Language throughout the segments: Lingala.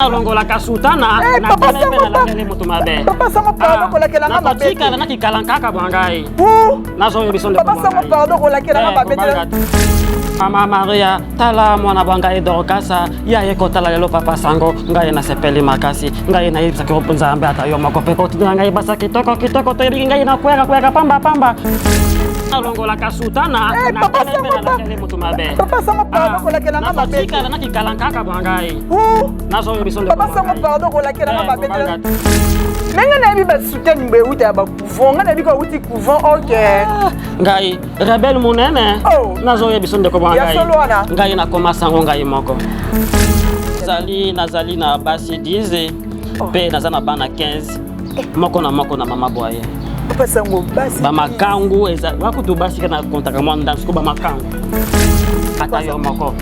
Alongolaka sutana eh, na tele mpe nalandeli moto mabe. Papa sango pardon ah, kolakela nga mabe. Nakotikala na kikalankaka bwa ngai. Nazoyebisa ndeko Papa sango pardon kolakela nga eh, mabe te. Mama Maria, tala mwana bwa ngai Dorkasa, ya ye kotala lelo papa sango, ngai nasepeli makasi, ngai nayebisaki yo Nzambe ata yo moko mpe kotinela ngai basa kitoko kitoko, toyebiki ngai nakweyaka kweyaka pamba pamba. Alongolaka sutana eh, na papa tele mpe sango nalandeli moto mabe. Papa sango pardon Ah, kolakela nga mabe. nakotikala na kikalankaka bwa ngai. Nazoyo biso ndeko Papa sango ngai. pardon kolakela nga Eh, mabe te. kobanga te. Ndenge nayebi ba soutien mbe euta ya ba couvent, nga nayebi ko euti couvent ok. Ngai rebelle monene. Oh. Nazoyo biso ndeko bwa Ya ngai. solo wana? Ngai nakoma sango ngai moko. Nazali nazali na basi 10 mpe naza na bana 15 moko na moko na mama bwaye. Papa sango basi. Bamakangu eza bakutu basi kana kontaka mwa ndambo siko bamakangu. Ata yo moko.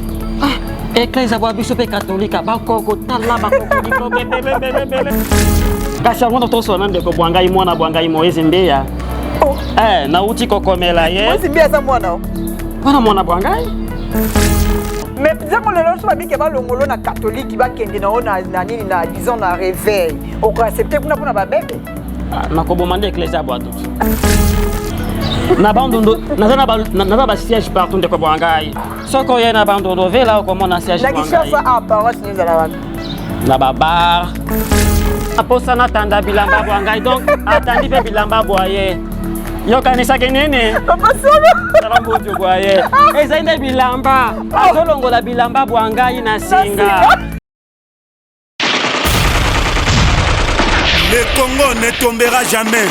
Ah, eklezia bwa biso mpe katolika bakoko tala bakoko likoko ebele ebele ebele. Kasi yango tosola na ndeko bwa ngai mwana bwa ngai Moïse Mbiya. Oh. Eh, nauti kokomela ye. Moïse Mbiya aza mwana. Wana mwana bwa ngai. Mais nzambe lelo so babike balongolo na catholique bakende na yo na nini na disons na réveil okoaccepte kuna mpona babebe. Ah, nakoboma nde eklezia bwa tutu. Na bandundu naza na ba naza ba siège partout ndeko bwa ngai. Soki oye na bandundu vela okomona siège Na bwa ngai. Kinshasa a paroisse nini ezala wapi? Na ba bar. Aposa natanda bilamba bwa ngai donc atandi mpe bilamba bwa ye. Yokanisaki nini? Papa solo. Tala mbutu bwa ye. Ezali nde bilamba. Azolongola bilamba bwa ngai na singa. Le Congo ne tombera jamais,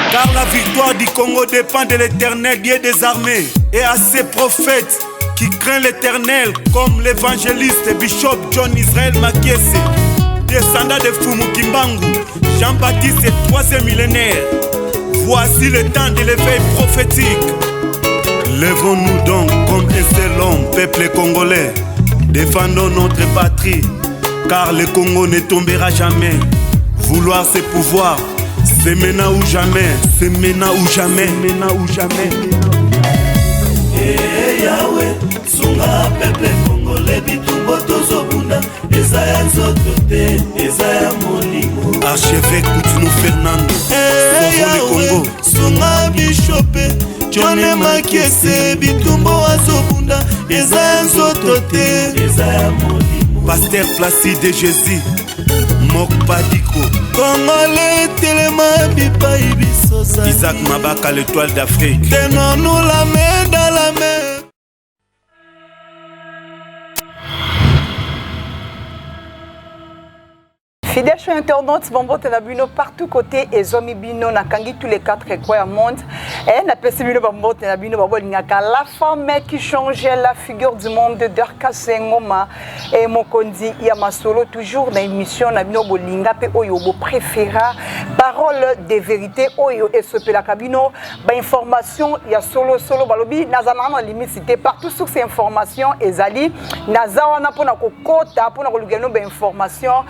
car la victoire du Congo dépend de l'éternel Dieu des armées et à ses prophètes qui craignent l'éternel, comme l'évangéliste Bishop John Israël Makiese, descendant de Fumu Kimbangu, Jean-Baptiste, troisième millénaire. Voici le temps de l'éveil prophétique. Levons-nous donc comme un seul homme, peuple congolais. Défendons notre patrie, car le Congo ne tombera jamais. Vouloir ses pouvoirs, c'est maintenant ou jamais, c'est maintenant ou jamais, maintenant ou jamais. Hey Yahweh, sunga peuple congolais bitumba tozobunda eza ya nzoto te eza ya molimo. Archevêque Coutinho Fernando, Hey sauvons le Yahweh, Congo. sunga bishope John Makiese bitumba azobunda eza ya nzoto te eza ya molimo. Pasteur Placide de Jésus, Mokpadiko, Congolais telema bipai biso zali. Isaac Mabaka, l'étoile d'Afrique. Tenons-nous la main dans la main. Fidèle chers internautes, bon na bino partout côté ezomi bino nakangi tous les quatre coins ya monde. Et napesi bino bambote na bino babolingaka la femme qui change la figure du monde Dorcas Ngoma et mokonzi ya masolo toujours na émission na bino bolinga pe oyo bo préféra parole de vérité oyo esopelaka bino ba information ya solo solo balobi nazala na limite te partout source information ezali naza wana mpona kokota mpona koluka bino ba information.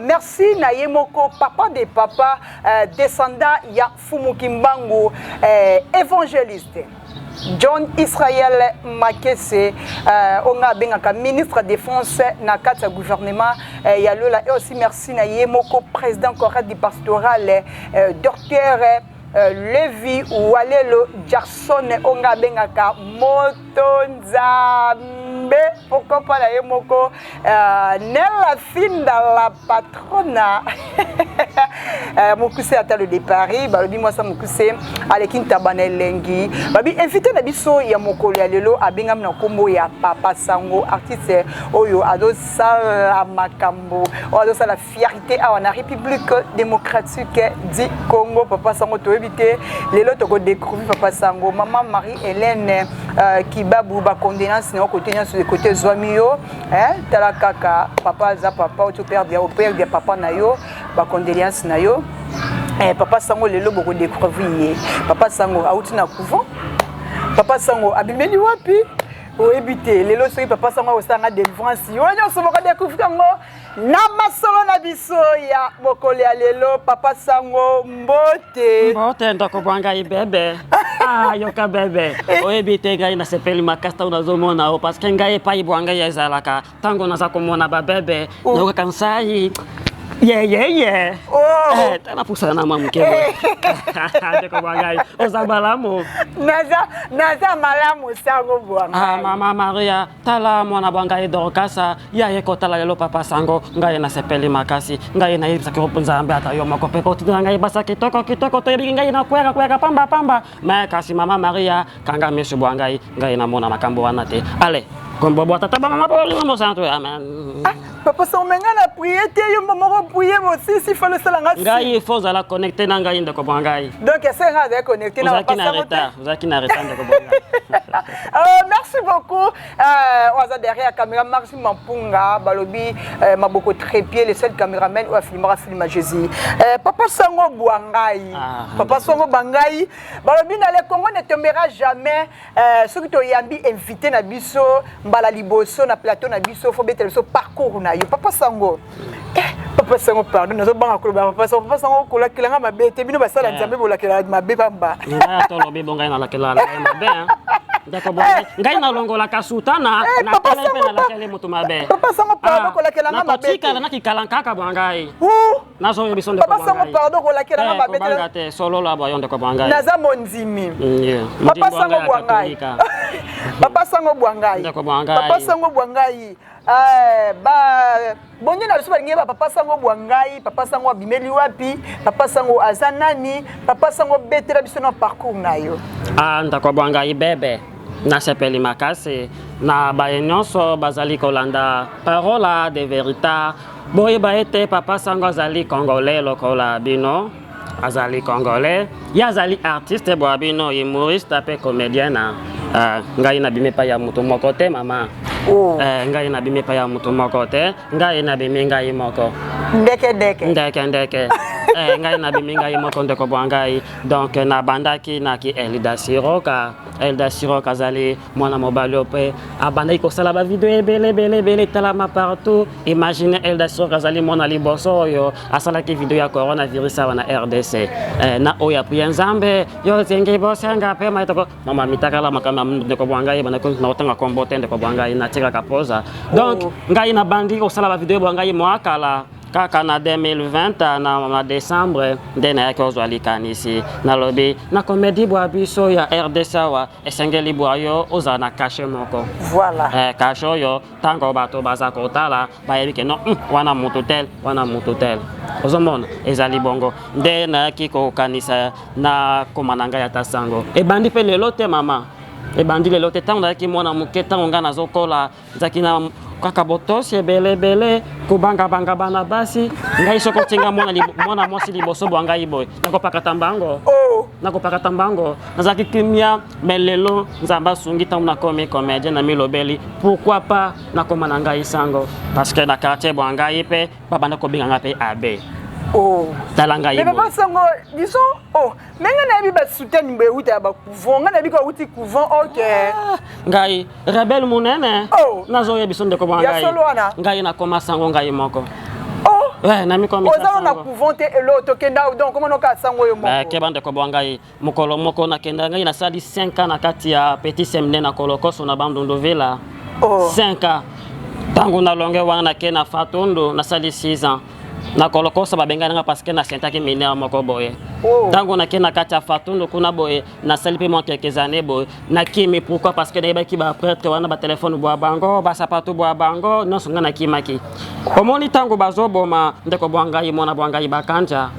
Merci na ye moko papa de papa descendant ya Fumu Kimbangu évangéliste John Israël Makese onga abengaka ministre défense na kati ya gouvernement ya Lola. Et aussi merci na ye moko président correct du pastoral docteur Levi Walelo Jackson onga abengaka moto nzambe pourquoi pas na ye moko Nella Finda la patrona mokuse ata le de Paris balobi mwasa mokuse aleki ntaba na elengi babi invité na biso ya mokolo ya lelo abengami na kombo ya Papa Sango artiste oyo azosala makambo oyo azosala fierté awa na République démocratique du Congo. Papa Sango toyebi te lelo toko découvrir Papa Sango. Maman Marie-Hélène Kibabu ba condoléances na côté nyonso de côté zwami yo hein tala kaka papa aza papa oto perdre au perdre papa na yo ba condoléances na yo. Papa Sango lelo boko découvrir ye. Papa Sango auti na couvent. Papa Sango abimeli wapi? Oyebi te lelo soki papa sango akosala nga délivrance oyo nyonso moko découvrir yango na masolo na biso ya mokolo ya lelo. Papa sango, mbote. Mbote, ndeko bwa ngai bebe. Ah, yoka bebe, oyebi te, ngai nasepeli makasi ntango nazomona o, parce que ngai epai bwa ngai ezalaka, ntango naza komona babebe, nayokaka nsai yeyeye. Oh. Tala, pusana na mwa moke boye. Ndeko bwa ngai, oza malamu? Naza malamu, sango bwa Ah, ngai. Mama Maria, tala mwana bwa ngai Dorkasa ya ye kotala lelo papa sango. Ngai nasepeli makasi. Ngai nayebisaki yo, Nzambe ata yo moko mpe kotinda ngai basa kitoko kitoko. Toyebiki ngai nakweyaka kweyaka pamba pamba, me kasi mama Maria kanga miso bwa ngai, ngai namona makambo wana te. Ale kombo bwa tata, bamama, bolimo mosantu, amen. Papa sango, me ngai na prier te, yo moko prier bosisi falo osala nga. Ngai faut ozala connecté na ngai, ndeko bwa ngai. Donc ese ngai azali connecté na Ozalaki papa na sango te. retard, ozalaki na retard, ndeko bwa ngai. Merci beaucoup. Oyo aza derrière caméra, Maxime Mampunga, balobi maboko trépied, le seul caméraman oyo afilmaka film ya Jésus. Papa sango bwa ngai. Ah, papa sango bangai, balobi na le Congo ne tombera jamais. Soki toyambi invité na biso mbala liboso na plateau na biso, faut betela biso parcours na yo, papa sango. Papa sango, pardon, nazobanga koloba papa sango. Papa sango, kolakelanga mabe te, bino basala Nzambe bolakela mabe pamba. Ngai atolobi bo, ngai nalakela ngai mabe, hein. Ndeko bwa ngai, ngai nalongolaka sutana. Eh, papa Natala mpe Sango, nalakeli moto mabe. Papa sango, pardon, kolakelanga mabe te. Nakotikala nakikala kaka bwa ngai. Ouh, Nazoyebi so, ndeko papa bwa sango, ngai. pardon, kolakelanga Eh, mabe te. kobanga te, solola bwa yo, ndeko bwa ngai. Naza mondimi. Yeah. Papa Mondimi bwa sango ngai ya bwa ngai. Katolika. Papa sango bwa ngai. Ndeko bwa ngai. Papa sango bwa ngai, ba bongi na biso balingi ba papa sango bwa ngai. Papa sango abimeli wapi? Papa sango aza nani? Papa sango, betela biso na parcours na yo. Ah, ndeko bwa ngai bebe, nasepeli makasi na baye nyonso bazali kolanda Parola de Verita. Boyeba ete papa sango azali congolais lokola bino, azali congolais, ye azali artiste bwa bino, humoriste mpe comédien na ngai nabimi epai ya moto moko te, mama. Oh. Ngai nabimi epai ya moto moko te, ngai nabimi ngai moko. Ndeke ndeke. Ndeke ndeke. Ngai nabimi ngai moko, ndeko bwa ngai. Donc nabandaki naki Elda Siroka. Elda Siroka azali mwana mobali oyo mpe abandaki kosala bavideo ebele ebele ebele, etalama partout. Imagine, Elda Siroka azali mwana liboso oyo asalaki video ya coronavirus awa na RDC, na oyo aprie Nzambe yo zengi bosenga mpe maitoko mama mitakala makambo ya ndeko bwa ngai bandaki na kotanga kombo te. Ndeko bwa ngai, natikaka poza. Donc Oh. ngai nabandi kosala bavideo bwa ngai mwakala kaka na 2020 na décembre nde nayaki kozwa likanisi. Nalobi na comédie bwa biso ya RDC awa, esengeli bwa yo ozala na cachet moko. Voilà. Cachet oyo ntango bato baza kotala, bayebi ke non, wana motu tel, wana motu tel. Ozomona, ezali bongo nde nayaki kokanisa na koma na ngai ata sango. Ebandi mpe lelo te, mama, ebandi lelo te. Ntango nayaki mwana moke, ntango ngai nazokola, nzaki na kaka botosi ebele ebele, kobangabanga bana basi. Ngai soki otinga mwana mwasi liboso bwa ngai boye, nakopakata mbango. Oh. Nakopakata mbango. Nazalaki kimia, me lelo Nzambe asungi, ntango nakomi comédien, na milobeli pourquoi pas nakoma na ngai sango, parce que na quartier bwa ngai mpe babanda kobenga ngai mpe abe. Oh. Tala ngai Mais boye. papa sango, disons, oh, mais ngai nayebi basoutane boye euta ya bacouvent, ngai nayebi ka euti couvent, ok. Ah, ngai rebelle monene. Oh. Nazoyebi biso, ndeko bwa Ya ngai. solo wana? Ngai nakoma sango ngai moko. Oh. Ouais, namikomisa Oza na sango. couvent te, elo tokenda, donc comment noka sango oyo moko? Keba, ndeko bwa ngai, mokolo moko nakenda, ngai nasali 5 ans na kati ya petit séminaire na Kolokoso na Bandundu Villa. Oh. 5 ans. Ntango nalonge wana, nake na Fatundu, nasali 6 ans. Na Kolokoso babengani nga parce que nasentaki mineur moko boye. Oh. Ntango nake na kati ya Fatundu kuna boye, nasali mpe mwa quelques années boye, nakimi. Pourquoi? Parce que nayebaki baprêtre wana, batelefone bwa bango, basapatu bwa bango nyonso, ngai nakimaki. Omoni, ntango bazoboma ndeko bwa ngai, mwana bwa ngai Bakanja,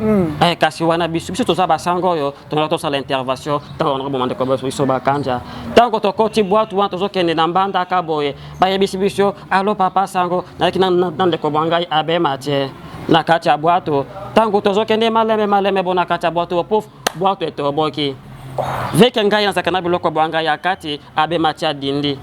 kasi wana biso toza basango oyo tongaka tosala intervention. Ntango wana koboma ndeko biso Bakanja, ntango tokoti bwatu wana, tozokende na Mbandaka boye, bayebisi biso: "Alo, papa sango." Nayaki na ndeko bwa ngai abe Matie na kati ya bwato. Ntango tozokende maleme maleme bo na kati ya bwato, pouf, bwato etoboki. Veke ngai nazalaka na biloko bwa ngai ya kati, abe Matie adindi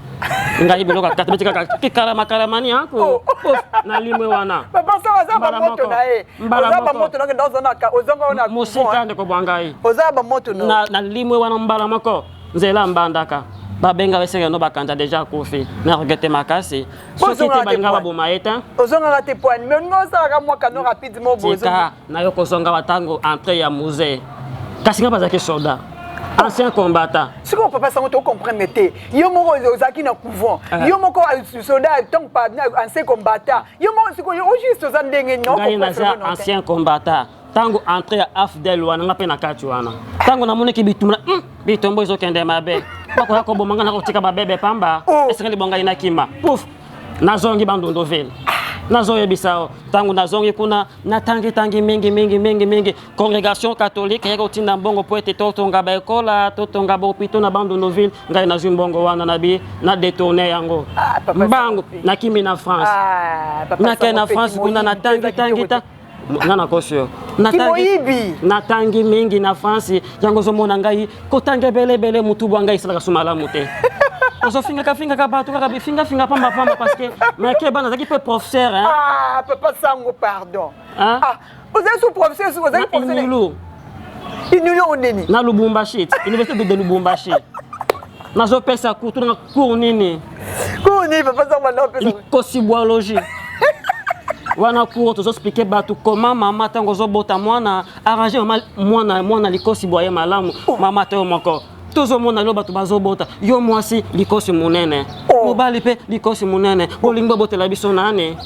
ngai biloko ya kati, beti kaka kikalama-kalamani yanko. Oh. Pouf, nalimwe wana. Papa sango aza Mbala bamoto moko. na ye. Mbala Oza moko. bamoto na oza na ozonga na Mosika, ndeko bwa ngai. Oza bamoto no. Na limwe wana mbala moko, nzela Mbandaka. Babenga besenge no bakanta deja akufi. Na regrette makasi. Soki te balinga baboma ye te. Ozongaka te poani mais olinga osalaka mwa kano rapide mo boye. Tika nayo kozonga batango entrée ya musée. Kasi nga bazalaki soldat. Ancien combattant. Sikoyo papa sango to comprendre te. Yo moko ozalaki na couvent. Eh. Yo moko soldat tant pas ancien combattant. Yo moko sikoyo au juste oza ndenge nini? Ngai naza ancien combattant. Ntango entrée ya AFDL wana nga mpe na kati wana. Ntango namonaki bitumba bitombo ezokende mabe. Bakoya koboma nga nakotika babebe pamba. Oh. Esengeli bongai nakima. Pouf. Nazongi Bandunduville. Nazoyebisa yo ntango nazongi kuna natangitangi mingi mingi mingi mingi congrégation catholique eyaki kotinda mbongo mpo ete totonga baekola totonga bahopito na Bandunduville ngai nazwi mbongo wana nabi na détourne yango ah, mbango nakimi na France ah, nakei na France kuna natangitangi ta nga nakosi yo natangi mingi na France yango ozomona ngai kotanga ebele ebele mutu bwa ngai esalaka so malamu te ozofingaka fingaka bato kaka bifingafinga pamba pamba parce que mais keba nazalaki mpe professeur hein? Ah, papa sango pardon hein? Ah, ozali su professeur ozali professeur Inulu Inulu oneni na Lubumbashi université de Lubumbashi nazopesa cours tuna cours nini cours nini papa sango banda opesa likosibwalogie wana cours tozoexplike bato comment mama ntango ozobota mwana arrange mama mwana mwana likosi bwa ye malamu oh. Mama to moko tozomona lelo bato bazobota yo mwasi likosi monene oh. Mobali mpe likosi monene bolingi bobotela biso nani?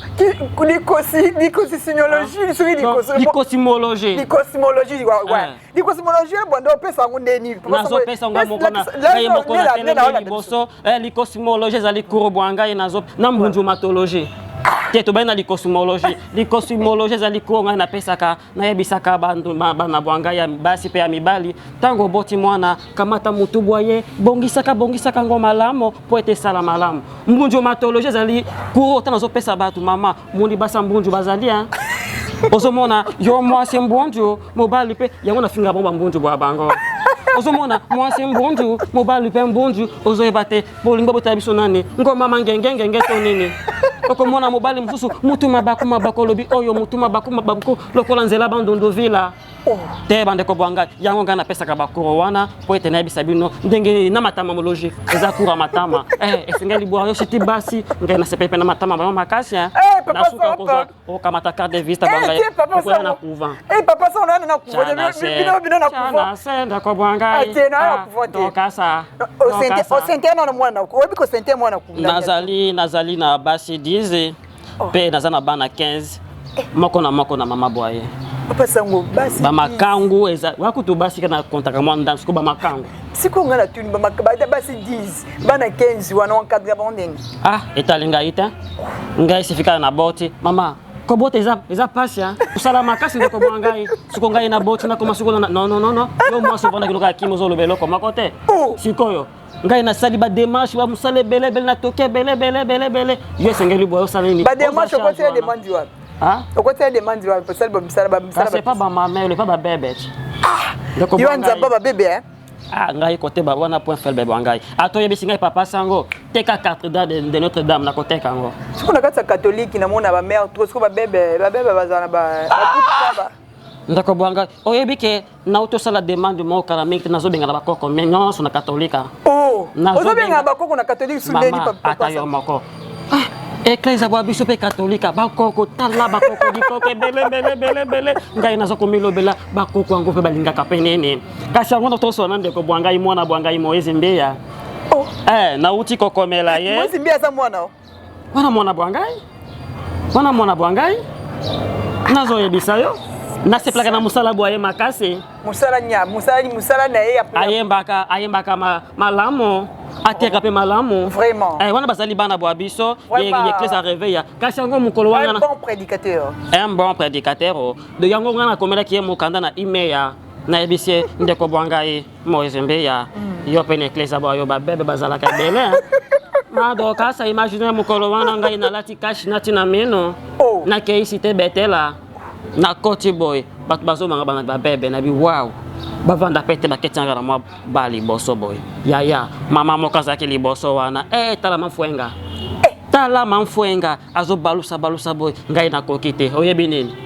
Likosi likosi sinologie soki likosi likosimologie likosimologie ouais. Likosimologie bwanda opesa yango nde nini? Nazopesa yango moko na ngai moko na telemi liboso likosimologie ezali cours bwa ngai nazo na mbunjumatologie te tobai na likosimologie. Likosimologie ezali cours ngai napesaka, nayebisaka bana bwa ngai ya basi mpe ya mibali ntango oboti mwana kamata motu bwa ye bongisaka bongisaka ngo malamu mpo ete esala malamu. Mbunjumatologie ezali cours ota nazopesa bato mama moni basi ya mbunju bazali hein? Ozomona yo mwasi mbunju mobali mpe yango nafinga bango bambunju bwa bango ozomona mwasi mbunju mobali mpe mbunju ozoyeba te bolingo botala biso nani ngoma mangengengenge to nini. Okomona mobali mosusu mutu mabaku mabaku olobi oyo mutu mabaku mabaku lokola nzela Bandundu vila te. Bandeko bwa ngai yango ngai napesaka bakuro wana mpo ete nayebisa bino ndenge na matamamologie eza cours ya matama esengeli bwa yo siti basi ngai nasepeli mpe na matama bango makasi nasuka kozwa okamata carte de visite bwa ngai okoya na couvent. Papa sango na couvent bino bino na couvent se ndeko bwa ngai dokasa osente na mwana oyebi kosente mwana. Nazali nazali na basi 10 mpe naza na bana 15 moko na moko na mama bwaye. Papa sango basi bamakangu eza wakutu basi kana kontaka mwa ndambo siko bamakangu. Sikoyo ngai natuni basi 10 bana 15 wana encadre bango ndenge? Ah, etali ngai te. Ngai sifika na boti mama kobota eza eza pasi kosala makasi ndeko bwa ngai siko ngai na boti nakoma sikoyo non non non non yo mwasi ovandaki lokola kimi ozoloba eloko moko te. Sikoyo ngai nasali bademarche bamosala ebele ebele natoki ebele ebele ebele ebele yo esengeli boye osala nini? Bademarche okotela demande wapi? Okotela demande wapi? Osali bamisala bamisala. C'est pas bamamele pas babebe. Yo nzamba babebe. Ah, ngai kote ba wana point faible bwa ngai ata oyebisi ngai papa sango teka cathédrale de Notre Dame nakoteka yango. Sikoyo na kati ya catholique namona bamare trop sikoyo babebe babebe bazala na ba ndeko bwa ngai oyebi ke nauti osala demande moko kala mingi te nazobengana bakoko me nyonso na katolika. Ozobengana bakoko na katolike sundeni? Ata yo moko eklese bwa biso mpe katolika bakoko tala bakoko bikoko ebele ebele ebele ebele ngai naza komilobela bakoko yango mpe balingaka mpe nini kasi yango tosola na ndeko bwa ngai mwana bwa ngai Moïse Mbiya. Nauti kokomela ye. Moïse Mbiya aza mwana? Wana mwana bwa ngai wana mwana bwa ngai nazoyebisa yo nasepelaka na mosala bwa ye makasi. Mosala nya mosala mosala na ye? Ayembaka ayembaka malamu ateka mpe malamu. Vraiment. Wana bazali bana bwa biso ye eklese areveya kasi yango mokolo wana un bon prédicateur. Un bon prédicateur de yango ngai nakomelaki ye mokanda na email nayebisi ye ndeko bwa ngai Moïse Mbiya yo mpe na eklese bwa yo babebe bazalaka ebele madokasa imagine mokolo wana ngai nalati kashi nati na mino nakei cité betela nakoti boye bato bazomanga bana babebe nabi waw bavanda pe te baketianga na mwa ba liboso boye yaya mama moko azalaki liboso wana tala mamfwenga tala mamfwenga azobalusa balusa boye ngai nakoki te oyebi nini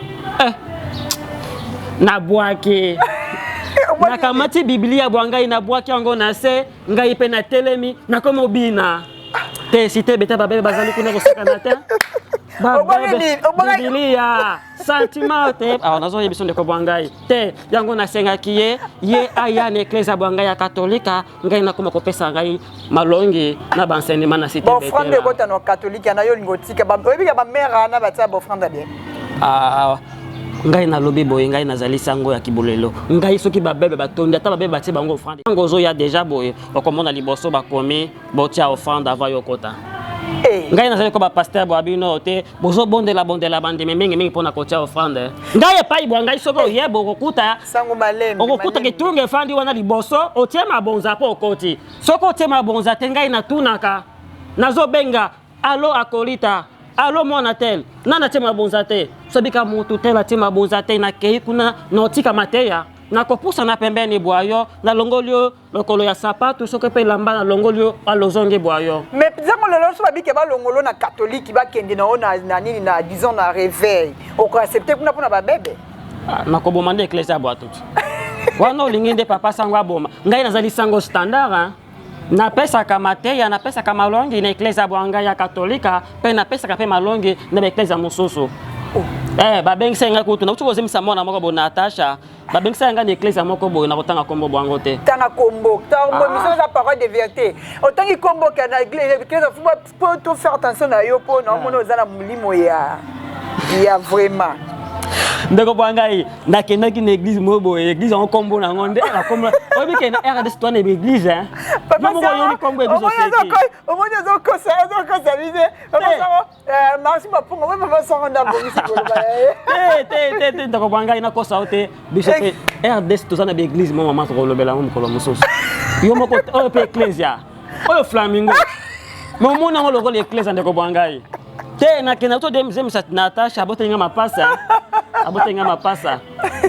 nabwaki. Nakamati Biblia bwa ngai, nabwaki yango na se, ngai mpe natelemi, nakomi obina. Te si te beta babebe bazali kuna kosakana te. Babebe, Biblia, sentiment te. Awa nazoyebi biso ndeko bwa ngai te, yango nasengaki ye, ye aya na eklezia bwa ngai ya katolika, ngai nakoma kopesa ngai malongi na ba enseignement na cité. Ba offrande ekota na catholique na yo lingo tika ba oyebi ka ba mère ana ba tia ba offrande bien. Ah, ngai nalobi boye, ngai nazali sango ya kibolelo. Ngai soki babebe batondi, ata babebe batie bango offrande, ntango ozoya deja boye, okomona liboso bakomi botia offrande avant yo okota. Eh. Ngai nazali ko ba pasteur bwa bino te, bozobondela bondela bandimi mingi mingi mpona kotia offrande. Ngai epai bwa ngai soki oyeba okokuta sango malembe, okokuta kitunga efandi wana liboso, otie mabonza mpo okoti. Soki otie mabonza te, ngai natunaka, nazobenga alo akolita, alo mwana tel, nani atie mabonza te? Sobika motu tel atie mabonza te, nakei kuna naotika mateya, nakopusana pembeni bwa yo, nalongoli yo lokolo ya sapatu, soki mpe elamba nalongoli yo, alozongi bwa yo. Mais nzango lelo so babike balongolo na catholique, bakende na yo na nini, na disons na réveil, okoaccepte kuna mpona babebe? Ah, nakoboma nde eklezia bwa tuti wana. Olingi nde papa sango aboma ngai? Nazali sango standard, hein? Napesaka mateya, napesaka malongi na eklezia bwa ngai ya katolika, mpe napesaka mpe malongi na baeklezia mosusu. Oh. Eh, babengisa ngai kutu, nauti kozemisa mwana moko boye, Natasha, babengisa ngai na eklezia moko boye, nakotanga nkombo bwango te. Tanga kombo, tanga kombo. Ah. Mission eza parole de vérité. Otangi kombo ka na église, faut to faire attention na yo, mpo na omona oza na molimo ya vraiment. Ndeko bwa ngai, nakendaki na église moko boye, église yango nkombo na yango nde nakombo oyebi ke na RDC toa na église, hein. Yo moko oyebi nkombo église, oseki. Omoni ozokosa biso, Marci Mapunga, oyo papa sango nde abongisi koloba ya ye. Te, te, te, te, ndeko bwa ngai, nakosa yo te. Biso mpe RDC toza na baeglise mo, mama, tokolobela yango mokolo mosusu. Yo moko oyo mpe eklezia oyo flamingo momoni yango lokola eklezia. Ndeko bwa ngai, te, nakenda to zemisa Natasha, aboteli nga mapasa, aboteli nga mapasa.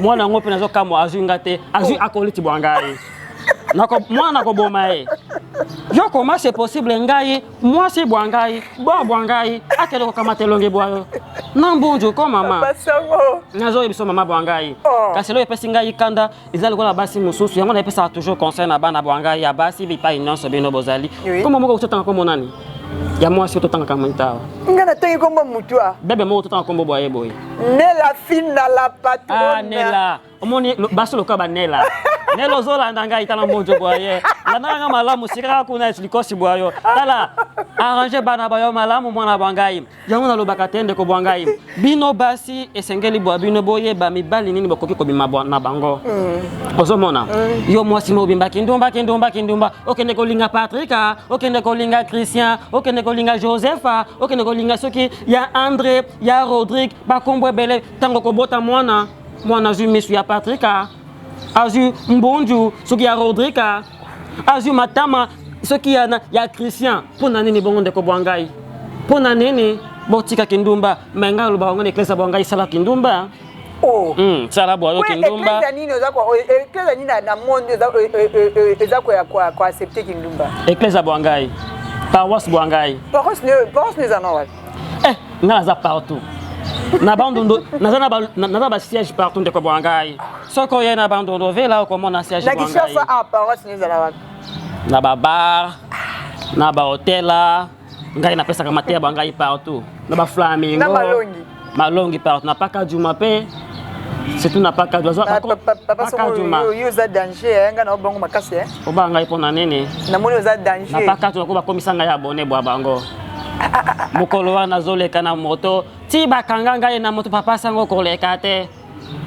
Mwana yango mpe nazokamwa, azwi nga te, azwi akoliti bwa ngai. Mwana nakoboma ye. Yo, comment c'est possible? Ngai mwasi bwa ngai, bo bwa ngai akende kokamata elongi bwa yo na mbunju ko mama. Papa sango. Nazoyebi biso mama bwa ngai. Oh. Kasi eloko epesi ngai kanda eza lokola basi mosusu, yango nayepesaka toujours conseil na bana bwa ngai ya basi bipai nyonso bino bozali. Kombo moko totanga, kombo nani ya mwasi oyo totangaka moita awa? Nga natangi kombo mutu a Bebe moko totanga kombo bwa ye boye. Nela Fina la Ah, patronne. Nela, omoni basi lokola banela Nela, ozolanda ngai, tala mbonjo bwa ye, landaka nga malamu, sikaka kuna likosi bwa yo, tala arrange bana bayo malamu, mwana bwa ngai. Yango nalobaka te, ndeko bwa ngai, bino basi esengeli bwa bino boyeba mibali nini bokoki kobima na bango. Ozomona yo mwasi mobimba kindumba, kindumba, kindumba, okende kolinga Patrika, okende kolinga Christian, okende kolinga Josepha, okende kolinga soki ya André, ya Rodrigue, bakombo ebele. Ntango kobota mwana, mwana azwi misu ya Patrika, azwi mbunju soki ya Rodrika, azwi matama soki ya Christian. Mpo na nini bongo, ndeko bwa ngai? Mpo na nini botika kindumba? Me ngai alobaka ngo na eklesa bwa ngai, sala kindumba. Oh. Sala bwa yo kindumba. Eklezia nini oza eklezia nini na monde eza koaccepte kindumba? Eklesa bwa ngai, paroisse bwa ngai. Paroisse ne eza na wapi? Eh, ngai naza partout na Bandundu, naza na basiège partout, ndeko bwa ngai. Soki oye na Bandundu vela, okomona siège Na bwa ngai. Kinshasa a paroisse ne ezala wapi? Na babar, na bahotela, ngai napesaka mateya bwa ngai partout, na baflamingo. Na malongi. Malongi partout, na paka juma mpe, surtout na paka juma. Papa Paka songo juma. Yo oza danger, eh, nga na obango makasi, eh. Obanga ngai mpo na nini? Namoni oza Na danger. paka juma ko bakomisa ngai abone bwa bango. Mokolo wana nazoleka na moto, ti bakanga ngai na moto: "Papa sango, koleka te,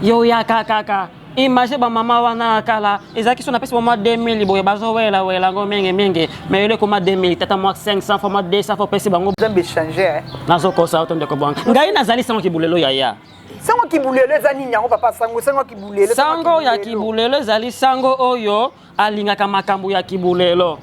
yo yaka kaka." Imagine bamama wana ya kala, ezalaki so napesi mama 2000 boye, bazowelawela yango mingimingi. Mais eleko ma 2000, tata mwa 500 fois, mwa 200 fois opesi bango. Nzambe change, eh. Nazokosa yo to, ndeko bwanga ngai? Nazali sango kibulelo, yaya. Sango kibulelo eza nini yango, papa sango? Sango kibulelo? Sango ya kibulelo ezali sango oyo alingaka makambo ya kibulelo.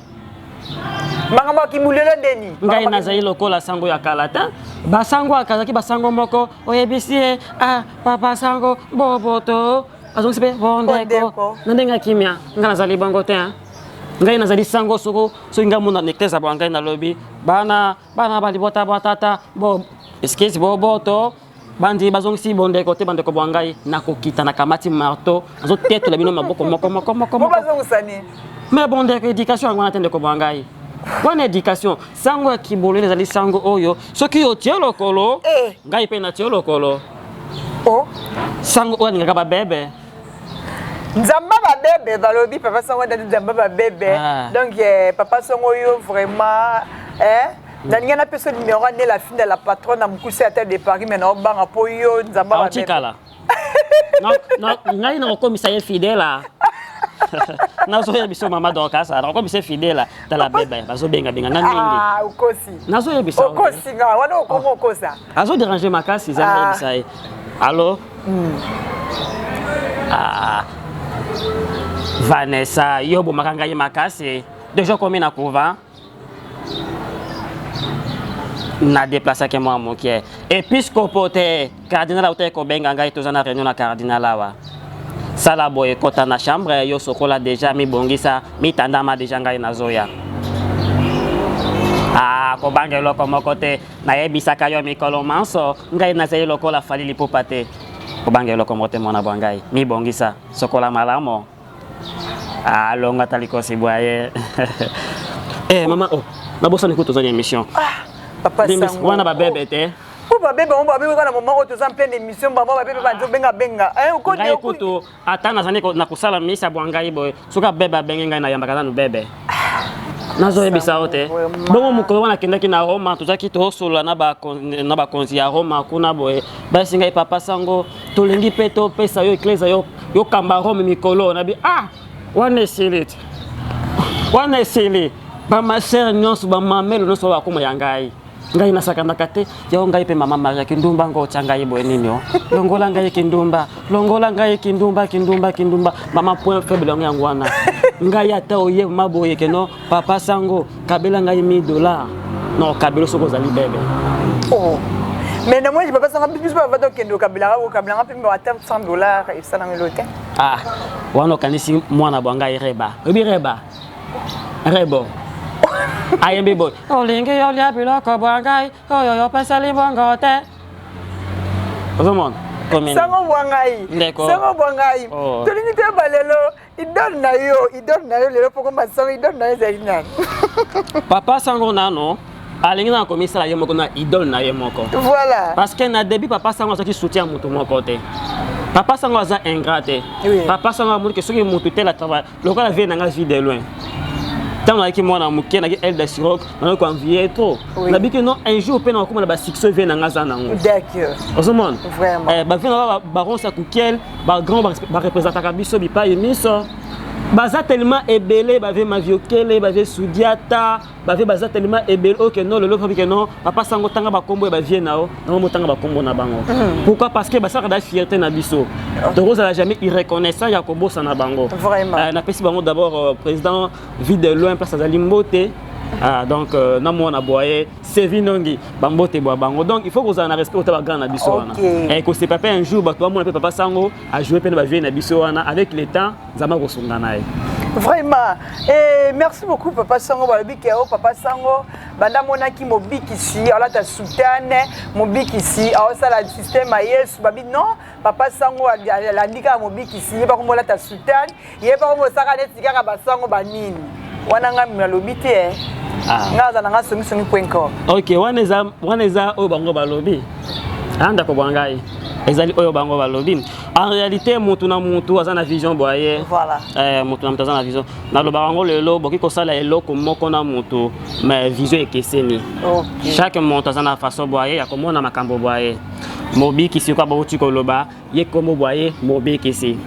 Makambo ya kibulelo ndeni? Ngai nazali lokola sango ya kala te. Basango akazalaki basango moko, oyebisi ye: "Ah, papa sango, boboto," azongisi mpe: "Bondeko," na ndenge ya kimia. Ngai nazali bongo te, hein. Ngai nazali sango soko soki ngai mona na eklese bwa ngai, nalobi: "Bana, bana balibota bwa tata, bo excuse, boboto." Bandi bazongisi bondeko te, bandeko bwa ngai, nakokita nakamati marteau, nazotetola bino maboko moko moko moko Bo moko. bazongisa nini? Mais bondeko, éducation yango wana te, ndeko bwa ngai. Wana éducation, sango ya kibolele ezali sango oyo soki otie lokolo, Eh. ngai mpe natie lokolo. Oh. Sango oyo alingaka babebe. Nzamba babebe balobi papa Sango ndati nzamba babebe. Ah. Donc papa Sango yo vraiment eh nalingi napesa numéro ane la fille de la patronne na mokuse ata de Paris, mais naobanga mpo yo nzamba babebe. Aotikala ngai nakokomisa ye fidela, nazoya biso mama Dorcas, nakokomisa ye fidela. Tala bebe bazobengabenga nga mingi. Ah, okosi. Nazoyebisa yo te. Okosi nga wana, okongo okosa. Azoderange makasi eza. Ah. Nayebisa ye allo. Ah. Vanessa, yo bomaka ngai makasi. Déjà komi na couvent, na déplaçaki mwa moke. Episcopo te, cardinal autaki kobenga ngai, toza na réunion na cardinal awa. Sala boye, kota na chambre yo, sokola déjà, mibongisa, mitandama déjà, ngai nazoya. Ah, kobanga eloko moko te, nayebisaka yo mikolo manso, ngai nazali lokola Fally Ipupa te. Kobanga eloko moko te, mwana bwa ngai, mibongisa, sokola malamu. Alonga ata likosi bwa ye. Eh, mama, oh, nabosani kutu toza na émission. Ah, papa Sango. Wana babebe te. Po babebe bango, babebe kaka na moment oyo toza en pleine émission, bango babebe bazobenga benga. Eh, okodi. Ngai kutu ata nazali na kosala misa bwa ngai boye, soki abebe abenge ngai, nayambaka nanu bebe, nazoyebisa yo te. Vraiment. Bongo mokolo wana akendaki na Roma, tozalaki tosolola na bakonzi ya Roma kuna boye, basi ngai: "Papa Sango, tolingi mpe topesa yo eklese, yo yokamba Rome mikolo." Nabi: "Ah, wana esili te, wana esili." Bamasere nyonso, bamamelo nyonso bakoma ya ngai. Ngai nasakanaka te yo, ngai mpe mama Maria kindumba ngo otya ngai boye nini o? Longola ngai kindumba, longola ngai kindumba, kindumba, kindumba. Mama, point faible yango, yango wana. Ngai ata oye ma boye keno: "Papa Sango, kabela ngai 1000 dollars." Non, kabelo soki ozali bebe. Oh. Mais na moi papa Sango, biso bavanda okende okabelaka, okabelanga mpe ata 100 $ esalanga elo te. Ah, wana okanisi mwana bwa ngai Reba. Oyebi Reba? Rebo ayembi boye: "Olingi olia biloko bwa ngai oyo yopesali bongo te." Ozomona Komi Sango bwa ngai. Ndeko. Sango bwa ngai. Oh. Tolingi toyeba lelo idole na yo, idole na yo lelo poko masango, idole na yo ezali nani? Papa Sango nano alingi na komisala ye moko na idole na ye moko. Voilà. Parce que na début, papa Sango azwaki soutien ya motu moko te. Papa Sango aza ingrat te. Papa Sango amoni ke soki motu te la travail lokola vie na nga vie de loin, ntango nayaki mwana moke, naki Elda Sirok, nayaki koenvie trop. Nabiki non, un jour mpe nakokóma na basuccès vie na nga aza nango. Ozomona? Vraiment. Eh, bavie na baronsa kukiel, bagrand bareprésentaka biso bipai miso, baza tellement ebele. Bavie Maviokele, bavie Sudiata, bavie baza tellement ebele oyo ke non, lelo ke non, papa Sango, tanga bakombo ya bavie na yo, nango motanga bakombo na bango. Pourquoi? Parce que basalaka da fierté na biso, tokozala jamais irreconnaissant ya kobosana bango. Napesi bango d'abord président Vie de Loin, place azali mbote. Ah, donc na mwana boye Sevi Nongi, bambote bwa bango. Donc il faut kozala na respect ota bagrand na biso wana. Kosepa mpe un jour bato bamona mpe papa Sango ajoue mpe na bavie na biso wana. Avec le temps, Nzambe akosunga na ye. Vraiment. Et merci beaucoup, papa Sango. Balobi ke o papa Sango banda monaki mobikisi alata soutane, mobikisi aosala système ya Yesu. Babi non, papa Sango alandi kaka mobikisi, ye bako molata soutane, ye bako mosaka neti kaka basango banini wana. Ngai nalobi te eh. Ah. Ngai aza na ngai songisongi point com. Ok, wana eza oyo bango balobi. Andako bwa ngai ezali oyo bango balobi. En réalité, mutu na mutu aza na vision bwa ye. Eh, mutu na mutu aza na vision. Nalobaka yango lelo, boki kosala eloko moko na mutu, mais vision ekeseni. Chaque moto aza na façon bwa ye ya komona makambo bwa ye. Mobikisi kwa bauti koloba ye kombo bwa ye mobikisi,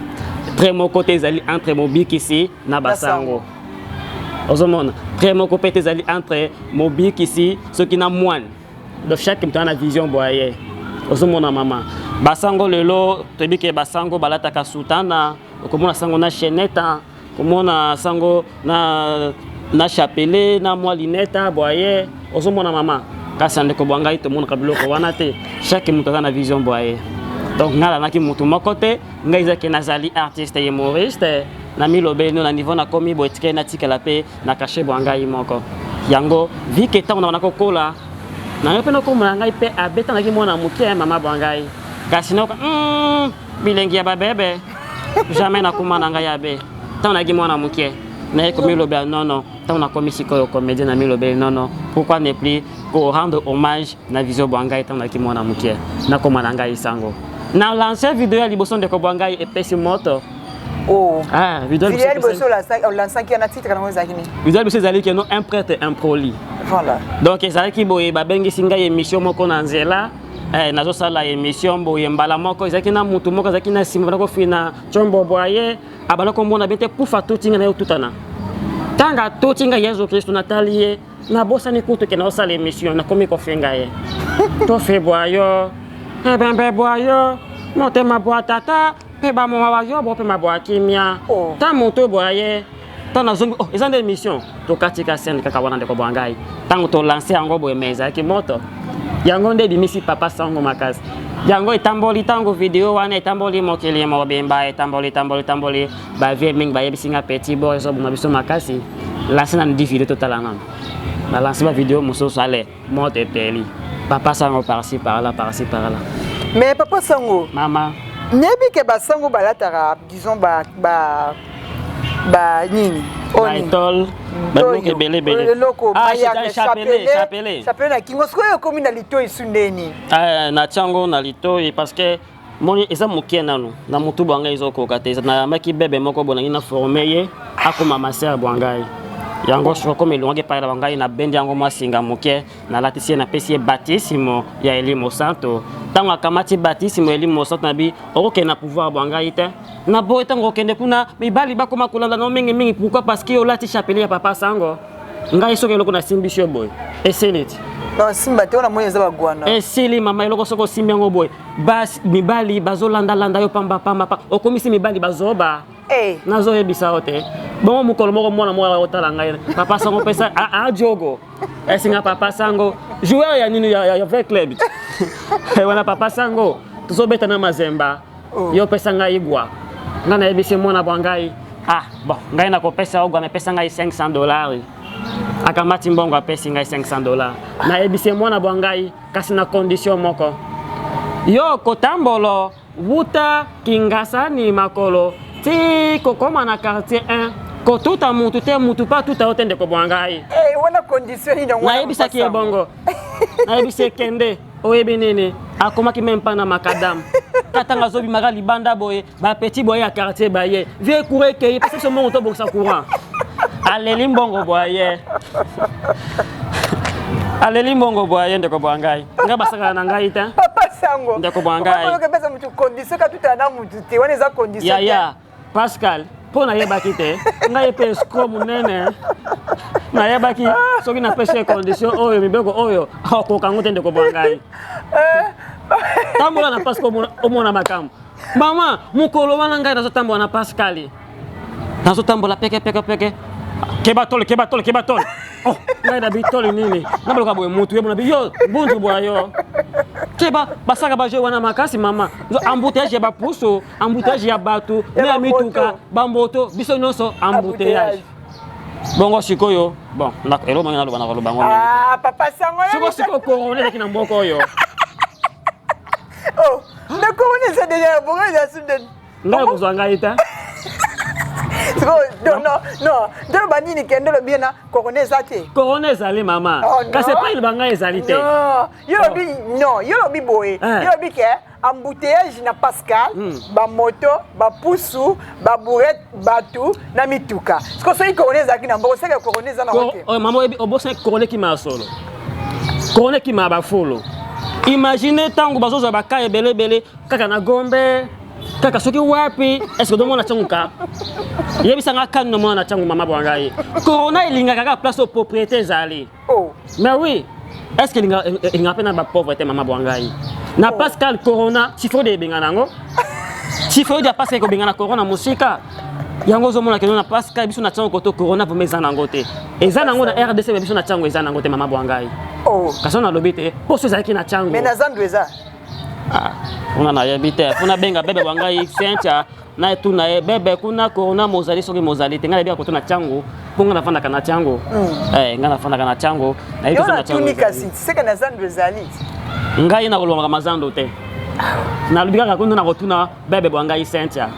trait moko te ezali entre mobikisi na basango. Ozomona, trait moko mpe te ezali entre mobikisi soki na mwane. Donc chaque moto aza na vision bwa ye. Ozomona, mama, basango lelo toyebi ke basango balataka sutana, okomona sango na chaînette, komona sango na chapelet, na mwa lunette bwa ye. Ozomona, mama? Kasi ya ndeko bwa ngai, tomonaka biloko wana te. Chaque moto aza na vision bwa ye. Donc ngai alandaki motu moko te. Ngai ezaki nazali artiste humoriste, na milobeli no na niveau nakomi boye, tikali natikala mpe na cachet bwa ngai moko. Yango vi ke ntango na nakokola na ngai mpe nakomona ngai mpe abetanaki mwana moke, mama bwa ngai. Kasi nayoka bilengi ya babebe, jamais nakoma na ngai abe. Ntango nayaki mwana moke, naye komilobela nono. Ntango nakomi sikoyo comédien, na milobeli nono, pourquoi ne plus ko rendre hommage na vision bwa ngai ntango nayaki mwana moke, nakoma na ngai sango. Na lance video ya liboso, ndeko bwa ngai, epesi moto. Oh. Ah, video ya liboso olansaki na titre nango ezalaki nini? Video ya liboso ezali keno un prêtre impoli. Voilà. Donc ezalaki boye, babengisi ngai émission moko na nzela, nazosala émission boye, mbala moko ezalaki na mutu moko azalaki na nsima, banda kofina tshombo boye, abanda komona bien te, pufa tuti ngai na ye, tutana. Ntango atuti ngai, Yesu Kristu, natali ye, nabosani kutu ke naosala émission, nakomi kofinga ye: tofebwa yo, ebembe bwa yo, motema bwa tata mpe bamoma ba yo bopema bwa kimia. Oh. Ta moto bwa ye, ntango nazongi, oh, eza nde émission, tokatika scène kaka wana, ndeko bwa ngai. Ntango tolance yango boye, me ezalaki moto, yango nde ebimisi papa sango makasi. Yango etamboli, ntango video wana etamboli mokili mobimba, etamboli, etamboli, etamboli, bavie mingi bayebisi nga: petit bo, ezoboma biso makasi, lance nanu di video, totala nanu. Balance bavideo mosusu, ale moto epeli, papa sango par-ci par-là, par-ci par-là. Mais papa sango, Mama. Nayebi ke basango balataka, disons, ba nini? Oyo nini? Baétole, babiloko ebele ebele. Eloko Ah, bayaka chapelet, chapelet. Chapelet na kingo. Sikoyo ekomi na litoi esu ndeni? Ah, natia yango na litoi parce que moni eza mokie nanu na motu bwa ngai, ezokoka te. Nayambaki bebe moko boye, nangi na forme ye akoma masere bwa ngai. Yango soko komi elongaki epai na bangai, nabendi yango mwa singa moke, nalatisi ye, napesi ye batisimo ya Elimo Santo. Ntango akamati batisimo ya Elimo Santo, nabi okokende na pouvoir bwa ngai te. Na boye ntango okende kuna, mibali bakoma kolanda no mingimingi. Pourquoi? Parce que olati chapelet ya papa sango. Ngai soki eloko nasimbisi yo boye, esili ti. Non, simba te, wana moni eza bagwana. Esili mama. Eloko soki osimbi yango boye, basi mibali bazolandalanda yo pamba pamba pa, okomisi mibali bazoba. Eh. Nazoyebisa yo te. Bongo mokolo moko, mwana moko otala ngai: papa sango, pesa ajogo esinga. Papa sango, joueur ya nini, ya vrai club wana. Papa sango, tozobeta na Mazemba. Oh. Yo pesa ngai gwa. Ngai nayebisi mwana bwa ngai: ah bon, ngai nakopesa yo gwa, mepesa ngai 500 dollars. Akamati mbongo, apesi ngai 500 dollars. Nayebisi ye: mwana bwa ngai, kasi na condition moko, yo kotambolo wuta Kingasani makolo ti kokóma na quartier 1, kotuta mutu te, mutu mpe atuta yo te, ndeko bwa ngai. Eh, wana condition nini yango wana? Nayebisaki ye Papa Sango? bongo, nayebisi ye: kende. Oyebi nini, akomaki meme mpa na makadam katanga, azobimaka libanda boye, bapeti boye ya quartier baye: vie, courant ekei, pesa biso mbongo tobongisa courant. Aleli mbongo boye, aleli mbongo boye, ndeko bwa ngai. Ngai basakana na ngai te. Papa sango. Ndeko bwa ngai. Okopesa mutu condition katutana na mutu te, wana eza condition te. Yaya Pascal, mpo nayebaki te, ngai mpe escroc monene, nayebaki soki napesi ye condition oyo, mibeko oyo, akoka yango te. Ndeko bwa ngai, tambola na Pascal, omona makambo. Mama, mokolo wana ngai nazotambola na Pascal, nazotambola peke peke peke: keba tole, keba tole, keba tole. Oh, ngai na bitole nini, nabaloka boye, mutu yebona bi yo mbunzu bwa yo, keba. Basaka baje wana makasi mama, embouteillage ya bapusu, embouteillage ya bato Ya na ya bamoto. mituka, bamoto, biso nyonso embouteillage. Bongo sikoyo, bon, eloko mangi naloba, nakoloba yango mingi te. Ah, papa sango. Siko sikoyo corona ezalaki na mboka oyo. Oh, mais corona eza déjà, bongo eza su de Ngai kozwa ngai te. Sikoyo, non, non, non, ndoloba nini? Ke ndolobi na corona eza te. Corona ezali mama. Oh, non. Kasi epai loba ngai ezali te. Non, yo lobi, non, yo lobi boye. Eh. Yo lobi ke embouteillage na Pascal, bamoto, bapusu, babourrette, bato na mituka. Sikoyo soki corona ezalaki na mboka, osaka corona eza nango te. Oh, mama, oyebi, obosani, corona ekima ya solo, corona ekima ya bafolo. Imagine ntango bazozwa baka ebele ebele kaka na Gombe, kaka soki wapi, est ce que domona ntango ka yebisanga kani nomona na ntango mama bwa ngai? Corona elingaka kaka place oyo propriété ezali. Oh. Mais oui, est ce que elingaka mpe na bapauvre te, mama bwa ngai? Na Pascal, corona typhoïde ebengana yango, typhoïde ya Pascal ekobengana corona mosika. Yango ozomona keno na Pascal, biso na ntango koto corona vraiment eza nango te, eza nango na RDC, me biso na ntango eza nango te, mama bwa ngai. Oh. Kasi nalobi te poso ezalaki na ntango. Mais na zandu eza. Ah, kuna nayebi te, kuna benga bebe bwa ngai Cynthia, na tuna ye: bebe, kuna corona mozali? Soki mozali te, ngai nayebika koto na ntango, mpo ngai nafandaka na ntango. Eh, ngai nafandaka na ntango, nayebi Yo so na ntango natuni ezali. kasi seke na zandu ezali. Ngai nakolongaka mazando te. Nalobi kaka kuna nakotuna bebe bwa ngai Cynthia.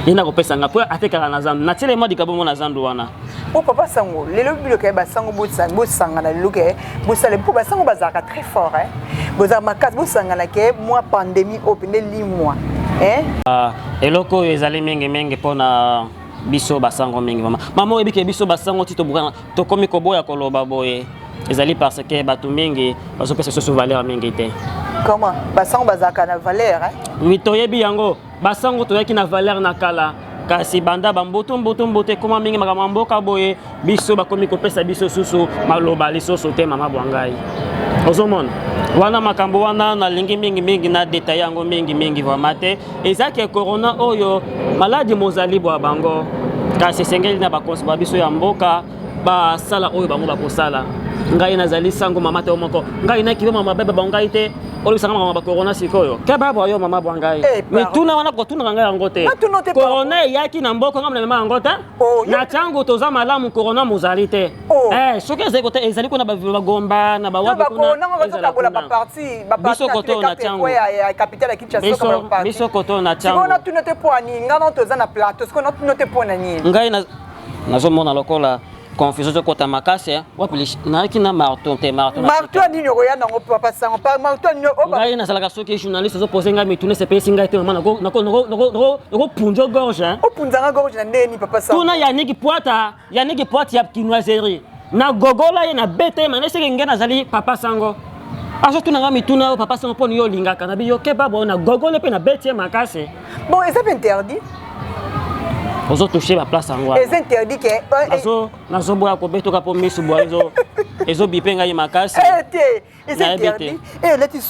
Ye nakopesa nga po atekaka na zandu. Natiele mwa likabo mo na zandu wana. Po papa sango, lelo bino ke basango bosangana lelo ke bosala po basango bazalaka très fort hein. Bozala makasi bosangana ke mwa pandémie oyo pende limwa. Hein? Ah, eloko oyo ezali mingi mingi pona biso basango mingi mama. Mama oyebi ke biso basango ti tobukana tokomi koboya koloba boye ezali parce que bato mingi bazopesa biso valeur mingi te. Comment? Basango bazalaka na valeur hein? Oui, toyebi yango. Basango toyaki na valeur na kala kasi banda bambutu mbutu mbutu ekoma mingi makambo ya mboka boye biso bakomi kopesa biso susu maloba lisusu te mama bwa ngai ozomona wana makambo wana nalingi mingi mingi na detaille yango mingi mingi vraiment te eza ke corona oyo maladi mozali bwa bango kasi esengeli na bakonzi ba biso ya mboka basala oyo bango bakosala ngai nazali sango mama te moko ngai nakibe mama bebe ba ngai te olobisanga makambo ba corona sikoyo keba bwa yo mama bwa ngai eh, mituna wana kotunaka ngai yango te corona eyaki na mboka ngai namema yango te oh, na ntango toza malamu corona mozali te oh. eh, soki ezali kote ezali kuna bagomba na bawabi biso koto na ntango biso koto na ntango ngai nazomona lokola confusion ezokota makasi eh. Wapi nayaki na marteau te marteau marteau ya nini okoya nango papa sango pa marteau nini ngai nazalaka soki journaliste ozopose ngai mituna esepelisi ngai te mama nakopunza gorge opunzanga gorge na ndenge nini papa sango tuna yaniki pwata yaniki pwata ya kinoiserie nagogola ye nabeta ye mana eseke ngai nazali papa sango azotuna ngai mituna oyo papa sango mpo yo olingaka na biyo keba boyo nagogole mpe nabeti ye makasi bon eza mpe interdit ozotouche baplace yango eza interdit ke eh, nazoboya kobetoka mpo misu bwa ezobipe ngai makasi eh, te eza interdit e eh, olati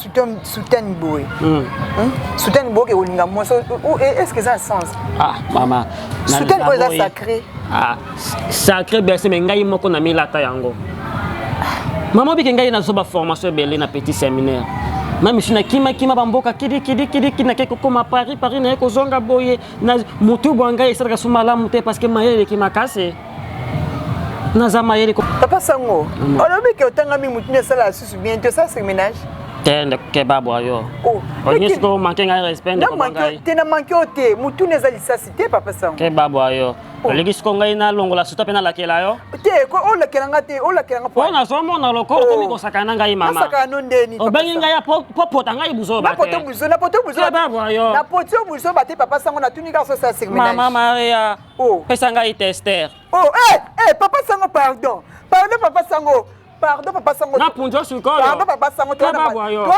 soutane boye hmm. Hmm? soutane boye oke kolinga mwasi est ce que eza na sens ah mama soutane oyo eza sacré ah sacré berse me ngai moko namilata yango mama obike ngai nazo ba formation ebele na petit séminaire meme si nakimakima bamboka kidikidikidiki nake kokoma paris paris naye kozonga boye na motu bwa ngai esalaka so malamu te parce que mayele eleki makasi naza mayele papa sango olobi ke otangami motu nde esala susu bien te osala surmenage te ndeko bwa yo oh, olingi sikoyo manke ngai respect ndeko ngai te na manke yo te motu nde eza lisasi te papa sango keba bwa yo oh. olingi sikoyo ngai nalongola suta mpe nalakela yo te olakela nga te olakela nga po nazomona lokola okomi oh. kosakana na ngai mama nasakana no ndeni obengi ngai po pota ngai buzoba te na poto buzoba na poti yo buzoba te papa sango natuni kaka sosa surmenage mama maria oh. pesa ngai tester oh eh eh papa sango pardon pardon papa sango pardon papa sango na punjo sikoyo pardon papa sango toa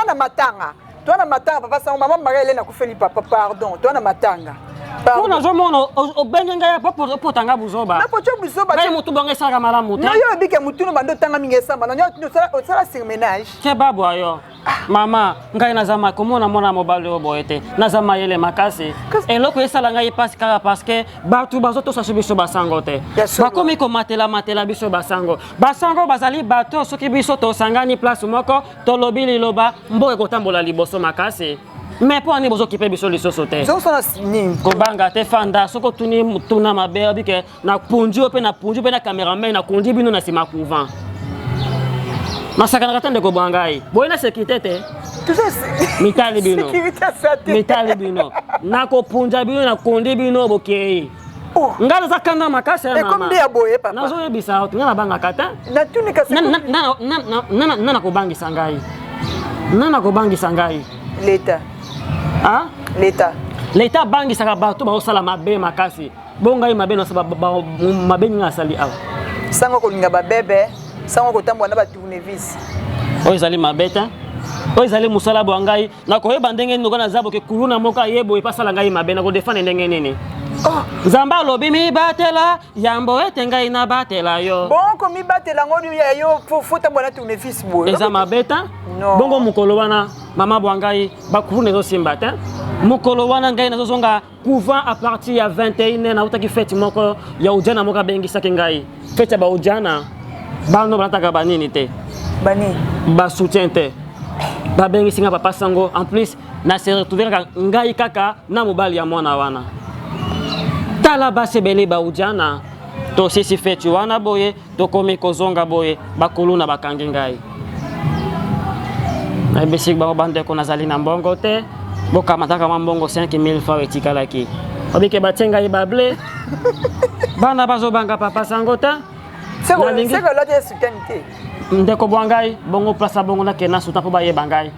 na matanga toa na matanga papa sango mama maria elena akufeli papa pardon toa na matanga mpo nazomona obenge ngai opota ngai buzoba napoti yo buzoba ngai motu bongo esalaka malamu te yo obike motu no bando otanga mingi esamba na osala surmenage keba bwa yo Mama, ngai naza ma komona mwana mobali oyo boye te. Naza mayele makasi. Eloko esala ngai pasi kaka parce que bato bazotosa so biso basango te. Bakomi komatela matela biso basango. Basango bazali bato soki biso tosangani place moko tolobi liloba mboka ekotambola liboso makasi. Mais mpo nini bozokipe biso lisusu te? Kobanga te fanda soki otuni tuna mabe obike na punji yo mpe na punji mpe na cameraman na kundi bino na nsima couvent nasakanaka te ndeko bwa ngai boye na sécurité te mitali bino mitali bino nakopunja bino nakundi bino bokei oh. ngai naza kanda makasi nazoyebisa ngai nabangaka te na nakobangisa ngai na nakobangisa ngai leta leta leta abangisaka bato baosala mabe makasi Bo ngai mabe na mabe nini asali awa? Sango kolinga ba bebe, sango kotambola na ba tournevis. Oyo ezali mabe te. Oyo ezali mosala bwa ngai. Nakoyeba ndenge nini naza boke kuluna moko aye boye pasala ngai mabe nakodefendre ndenge nini? Oh. Nzambe alobi mibatela yambo ete ngai nabatela yo. Bon komibatela ngo ya yo fo tambola na tournevis boye. Eza mabe te? Bongo mokolo wana mama bwa ngai bakuluna ezosimba te. Mokolo wana ngai nazozonga Couvent à partir ya 21h nautaki fete moko ya ujana moko abengisaki ngai fete ya baujana bano balataka banini te banini ba soutien te babengisi ngai papa sango en plus na se retrouve kaka ngai kaka na mobali ya mwana wana tala basi ebele baujana tosisi feti wana boye tokomi kozonga boye bakuluna bakangi ngai nayebisi bango bandeko nazali na mbongo te Bokamataka mwa mbongo 5000 francs etikalaki. Obike batie ngai bable. Bana bazobanga papa sango te. Nalingi- Seko olati ye soutane te. Ndeko bwa ngai, bongo place bongo nakende na suta mpo bayeba ngai.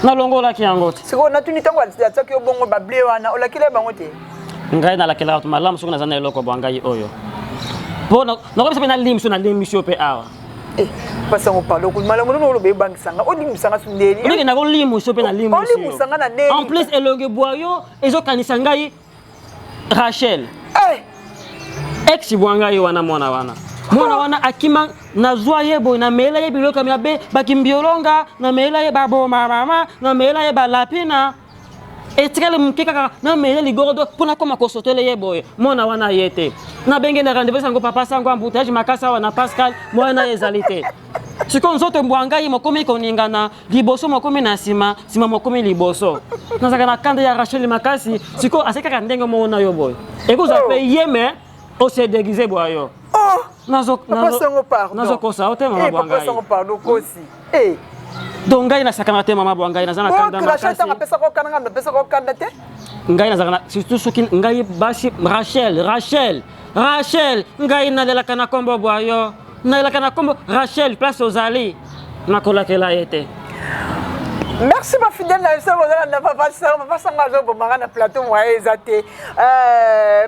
Nalongolaki yango te. Sikoyo natuni, ntango atiaki yo bongo bable wana, olakeli ye bango te? Ngai nalakelaka bato malamu soki naza na eloko bwa ngai oyo. Mpo nakobisa mpe nalimisi yo, nalimisi yo mpe awa. Eh, pasango, pardon, malamu nono oloba ebangisanga, olimbisanga su ndeni. Ndenge nakolimwisa yo mpe nalimwisi yo. Olimbisanga na ndeni. En plus elongi bwa yo ezokanisa ngai Rachel. Eh! Ex bwa ngai wana, mwana wana. Mwana wana akima, nazwa ye boye, nameyela ye biloko ya mabe, bakimbiolonga, nameyela ye baboma mama, nameyela ye balapina. Etikali moke kaka nameyela ligorodo mpo nakoma kosotele ye boye. Mwana wana ye te. Nabenge na rendez-vous sango, papa sango, embouteillage makasi awa na Pascal, mwana ye ezali te. Sikoyo nzoto mbwa ngai mokomi koningana, liboso mokomi na nsima, nsima mokomi liboso. Nazalaka na kanda ya Rachel makasi. Sikoyo azali kaka ndenge moko na yo boye. Ekozala mpe ye, mais ose déguise bwa yo. Oh! Papa Sango, pardon. Nazokosa yo te, mama Eh, bwa papa ngai. Sango, pardon, kosi. Eh. Donc ngai nasakanaka te, mama bwa ngai, naza na kanda Rachel makasi. ntango apesaka okanda, ngai napesaka okanda te. Ngai nazalaka na surtout soki ngai basi Rachel, Rachel, Rachel, ngai nalelaka na nkombo bwa yo, nalelaka na nkombo Rachel. Place ozali, nakolakela ye te. Merci bafidèle na biso bozala na papa Sango. Papa Sango azobomaka na plateau, moyen eza te.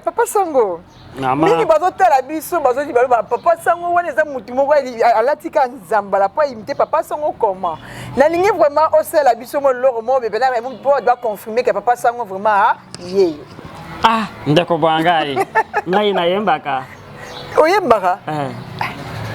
Papa Sango, Mama. Mingi bazotala biso, bazoti baloba papa Sango wana eza motu moko alati ka nzambala mpo ayimite papa Sango. Comment nalingi vraiment osala biso mo eloko moko bepena mpo bato baconfirme ke papa Sango vraiment ye? Ah, ndeko bwa ngai, ngai nayembaka. Oyembaka? Eh.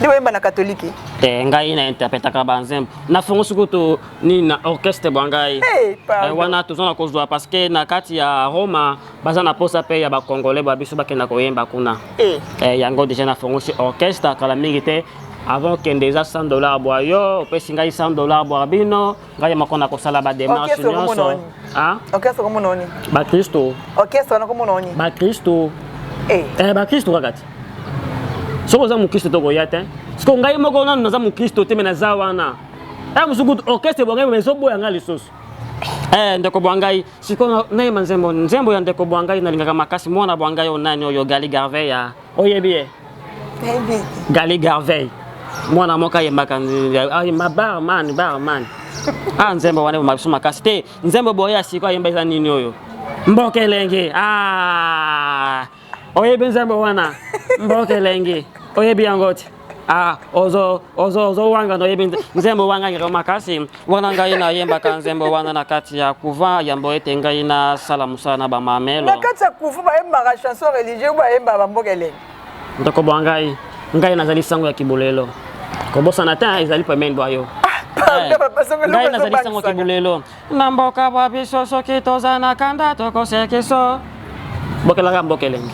Nde oyemba na katolike? Te, ngai na interprétaka banzembo. Nafongo sikoyo nini na orchestre bwa ngai. Hey, pardon. Eh, wana toza na kozwa parce que na kati ya Roma baza na posa mpe ya bacongolais ba biso bakenda koyemba kuna. Eh. Eh, yango déjà nafongosi orchestre kala mingi te. Avant okende eza 100 $ bwa yo, opesi ngai 100 $ bwa bino, ngai moko na kosala badémarche Orchestre okomona nyonso. oni? Ah? Orchestre komona oni? Bakristo. Orchestre wana komona oni? Bakristo. Eh. Eh, bakristo kaka te. Soki oza mokristo tokoya te. Siko ngai moko nanu naza mokristo te, me naza wana. Eh, mosusu kutu orchestre bwa ngai me ezoboya ngai lisusu. Eh, ndeko bwa ngai, sikoyo nayeba nzembo, nzembo ya ndeko bwa ngai nalingaka makasi, mwana bwa ngai oyo nani oyo, Gali Garvey ya oyebi ye? Nayebi. Gali Garvey, mwana moko ayembaka, ayemba barman barman. Ah, nzembo wana eboma biso makasi te. Nzembo boye ya sikoyo ayemba eza nini oyo, mboka elengi. Ah, oyebi nzembo wana, mboka elengi, oyebi yango te? Ah, ozo ozo ozowanga, oyebi nzembo wana ngero makasi wana. Ngai nayembaka nzembo wana na kati ya couvent yambo ete ngai nasala mosala na bamamelo. Na kati ya kufu bayembaka chanson religieux, bayembaka bamboka elengi? Ndeko bwa ngai, ngai nazali sango ya kibolelo, kobosana te ezali pembeni bwa yo. Pardon, papa Sango, Ngai eloko nazali sango ya ezobangisaka. kibolelo na mboka bwa biso. Soki toza na kanda, tokosekiso bokelaka mboka elengi.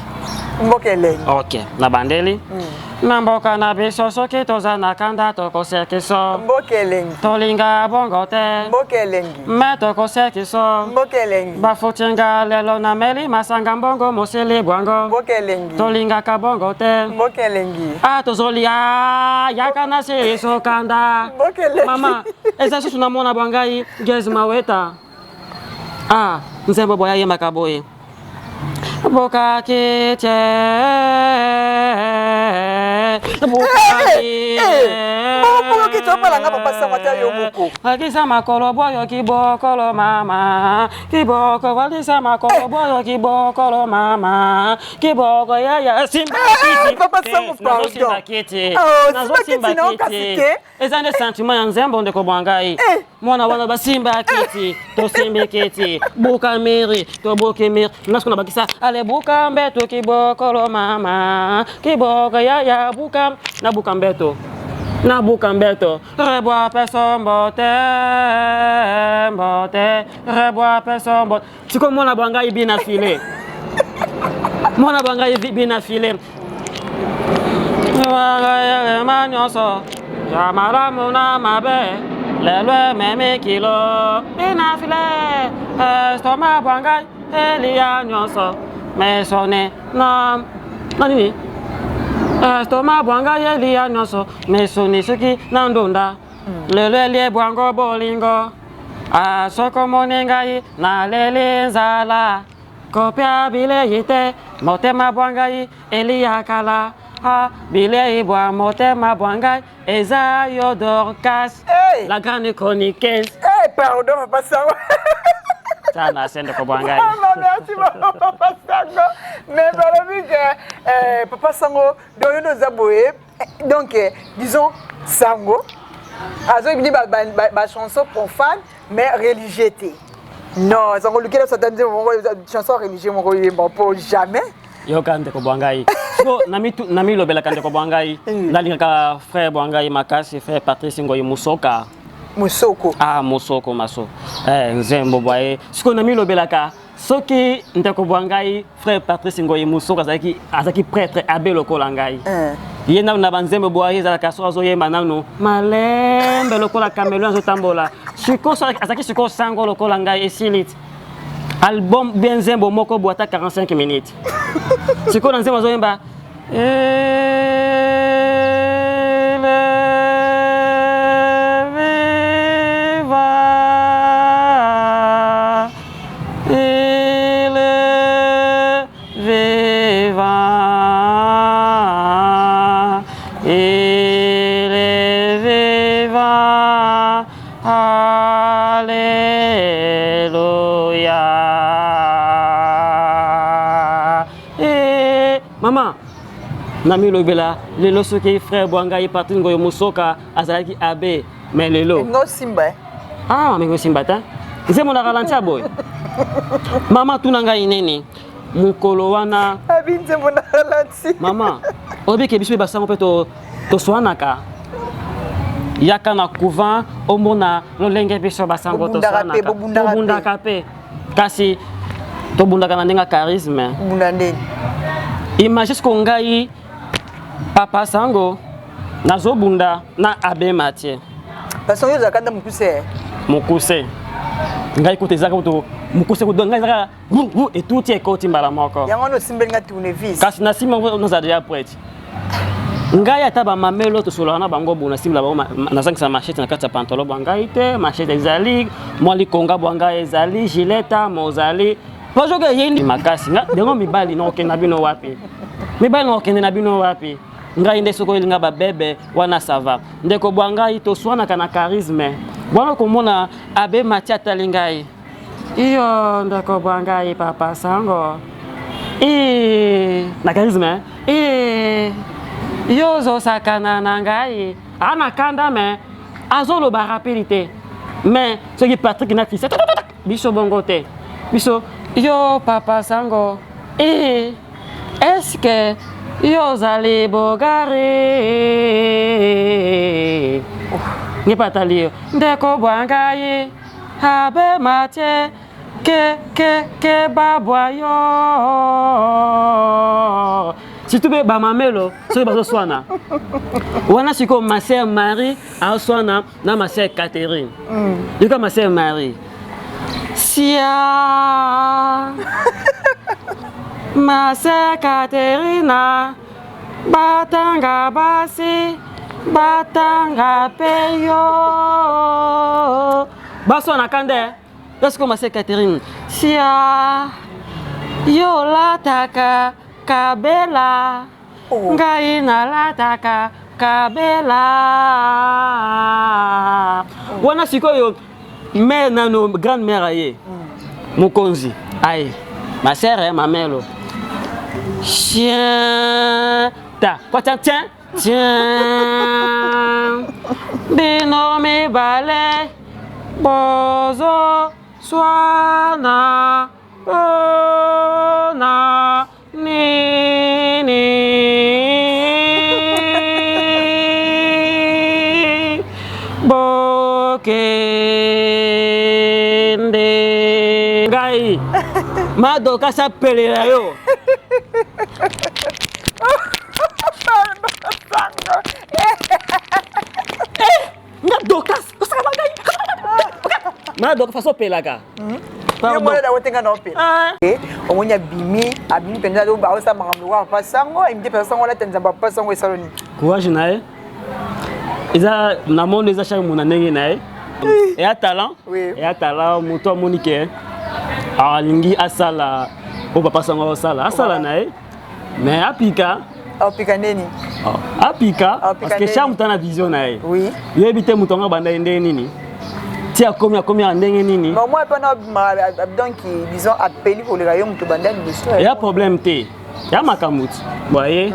Mboka elengi. Ok, na bandeli na mboka na biso, soki toza na kanda, tokosekiso mboka elengi. Tolinga bongo te. Mboka elengi. Me tokosekiso mboka elengi. Bafuti nga lelo, nameli masanga, mbongo mosili bwango. Mboka elengi. Tolingaka bongo te. Mboka elengi. Ah, tozolia yaka na siliso kanda. Mboka elengi. Mama, eza susu na mwana bwa ngai Gez Maweta. Ah, nzembo boye ayembaka boye: bokakite bokakite. Bokakite, opalanga papa Sango ata yo moko. Walisa makolo boyo kibokolo, mama kiboko, walisa makolo boyo kibokolo, mama kiboko, yaya simba kiti. Papa Sango, pardon. Nazosimba kiti. Oh, simba Nazosimba kiti na okasi kiti. te. Eza nde sentiment ya nzembo, ndeko bwa ngai. Eh. Mwana wana basimba kiti, tosimbi kiti, buka miri, tobuki miri, nga siko nabakisa ale buka mbeto kibokolo, mama kiboko, yaya buka, nabuka mbeto, nabuka mbeto, reboa peso mbote mbote, reboa peso mbote. Siko mwana bwa ngai bina file, mwana bwa ngai bina file ma nyonso ya malamu na mabe, lelo ememi kilo bina file, estomac bwa ngai elia nyonso mesone na nini, estomac bwa ngai elia nyonso mesone soki na ndunda, lelo elie bwango bolingo. Ah, soki omoni ngai naleli nzala kopia bilei te motema bwa ngai eliya kala ah, bilei bwa motema bwa ngai eza yo Dorcas Hey! la grande chroniqueuse. Hey, pardon papa Sango. Tana se ndeko bwa ngai. Vraiment, merci beaucoup papa Sango. Mais balobi que papa Sango donc yo nde oza boye donc disons Sango azoyebi ba chanson profane mais religieux te. Non, Sango lukela satan nzembo moko chanson religieux moko oyemba mpo jamais. Yoka ndeko bwa ngai, siko namilobelaka ndeko bwa ngai, nalingaka frère bwa ngai makasi, frère Patrice Ngoyi Musoka. Musoko. Ah, Musoko maso nzembo bwa ye. Siko namilobelaka soki ndeko bwa ngai frère Patrice Ngoyi Musoko azalaki prêtre abbé lokola ngai, ye nanu na banzembo bwa ye ezalaka soki azoyemba nanu malembe lokola caméléon azotambola. Sikoyo azalaki sikoyo sango lokola ngai, esili ti album bien nzembo moko bwa ata 45 minutes. Sikoyo na nzembo azoyemba Il est vivant, il est vivant, il est vivant, alléluia. Eh, mama, namilobela lelo soki frère bwa ngai Patrick Ngoyo Musoka azalaki abbé, mais lelo Ngo simba. Ah, mais simba ta nzembo na ralenti ya boye. Mama, tuna ngai nini mokolo wana. Abi nzembo na ralenti. Mama, oyebi ke biso mpe basango mpe toswanaka. Yaka na couvent omona lolenge biso basango Bobundaka pe, toswanaka. bobundaka pe. Tobundaka pe, kasi tobundaka na ndenge ya charisme. Bunda ndeni? Imagine siko ngai papa sango nazobunda na abbé Mathieu. Parce que yo ozalaka nda mokuse. Mokuse ngai kuta ezalaka kutu mokuse kutu ngai ezalaka etuti ekoti mbala moko. Yango wana osimbeli nga tournevis. Kasi na nsima nazala déjà prête. Ngai ata bamamelo tosololaka na bango bo nasimbela bango nazangisa machette na kati ya pantalon bwa ngai te. Machette ezali mwa likonga bwa ngai, ezali gileta mozali po soki eyindi makasi nga dengo mibali nakokende na bino wapi? Mibali nakokende na bino wapi? Ngai nde soki oyelinga babebe wana ça va. Ndeko bwa ngai, toswanaka na charisme wana. Komona abbé Matie atali ngai, iyo ndeko bwa ngai papa sango, na charisme yo ozosakana na ngai. Aa na kanda me azoloba rapide te. Mais soki Patrick na Christian, biso bongo te. Biso yo papa sango, est-ce yo ozali bogari nge mpe atali yo ndeko bwa ngai abbé Matie ke ke ke babwa yo. Surtout mpe bamamelo soki bazoswana wana. Sikoyo ma sœur Marie azoswana na ma sœur Catherine. Yoka ma sœur Marie: sia ma sœur Catherine, batanga basi batanga mpe yo baswanaka nde. Sikoyo ma sœur Catherine: sia yo olataka kabela. Oh. Ngai nalataka kabela wana. Sikoyo mère nano grande mère aye, mokonzi aye, ma sœur mamelo chien ta kwa tiens tiens tiens, bino mibale bozo swana mpona nini? Bokende ngai madoka sapelela yo. Nga Dorcas osaka na ngai madoka faso opelaka. Yo mwana na wotenga na opela. Omoni abimi, abimi mpenza, aosala makambo lokola papa sango, ayimite mpenza sango, alata nzambe papa sango, esalo nini? Courage na ye eza na monde, eza chaque mona ndenge na ye. Eya talent. Oui. Eya talent, moto amoni ke alingi asala oyo papa sango asala, asala na ye, mais apika. Apika nini? Apika parce que chaque moto ana vision na ye. Yoyebi te moto yango abanda ye ndenge nini ti akomi ya ndenge nini. Mais moi mpe na donc disons apeli koleka yo moto banda liboso. Eya problème te, ya makambo ti boye.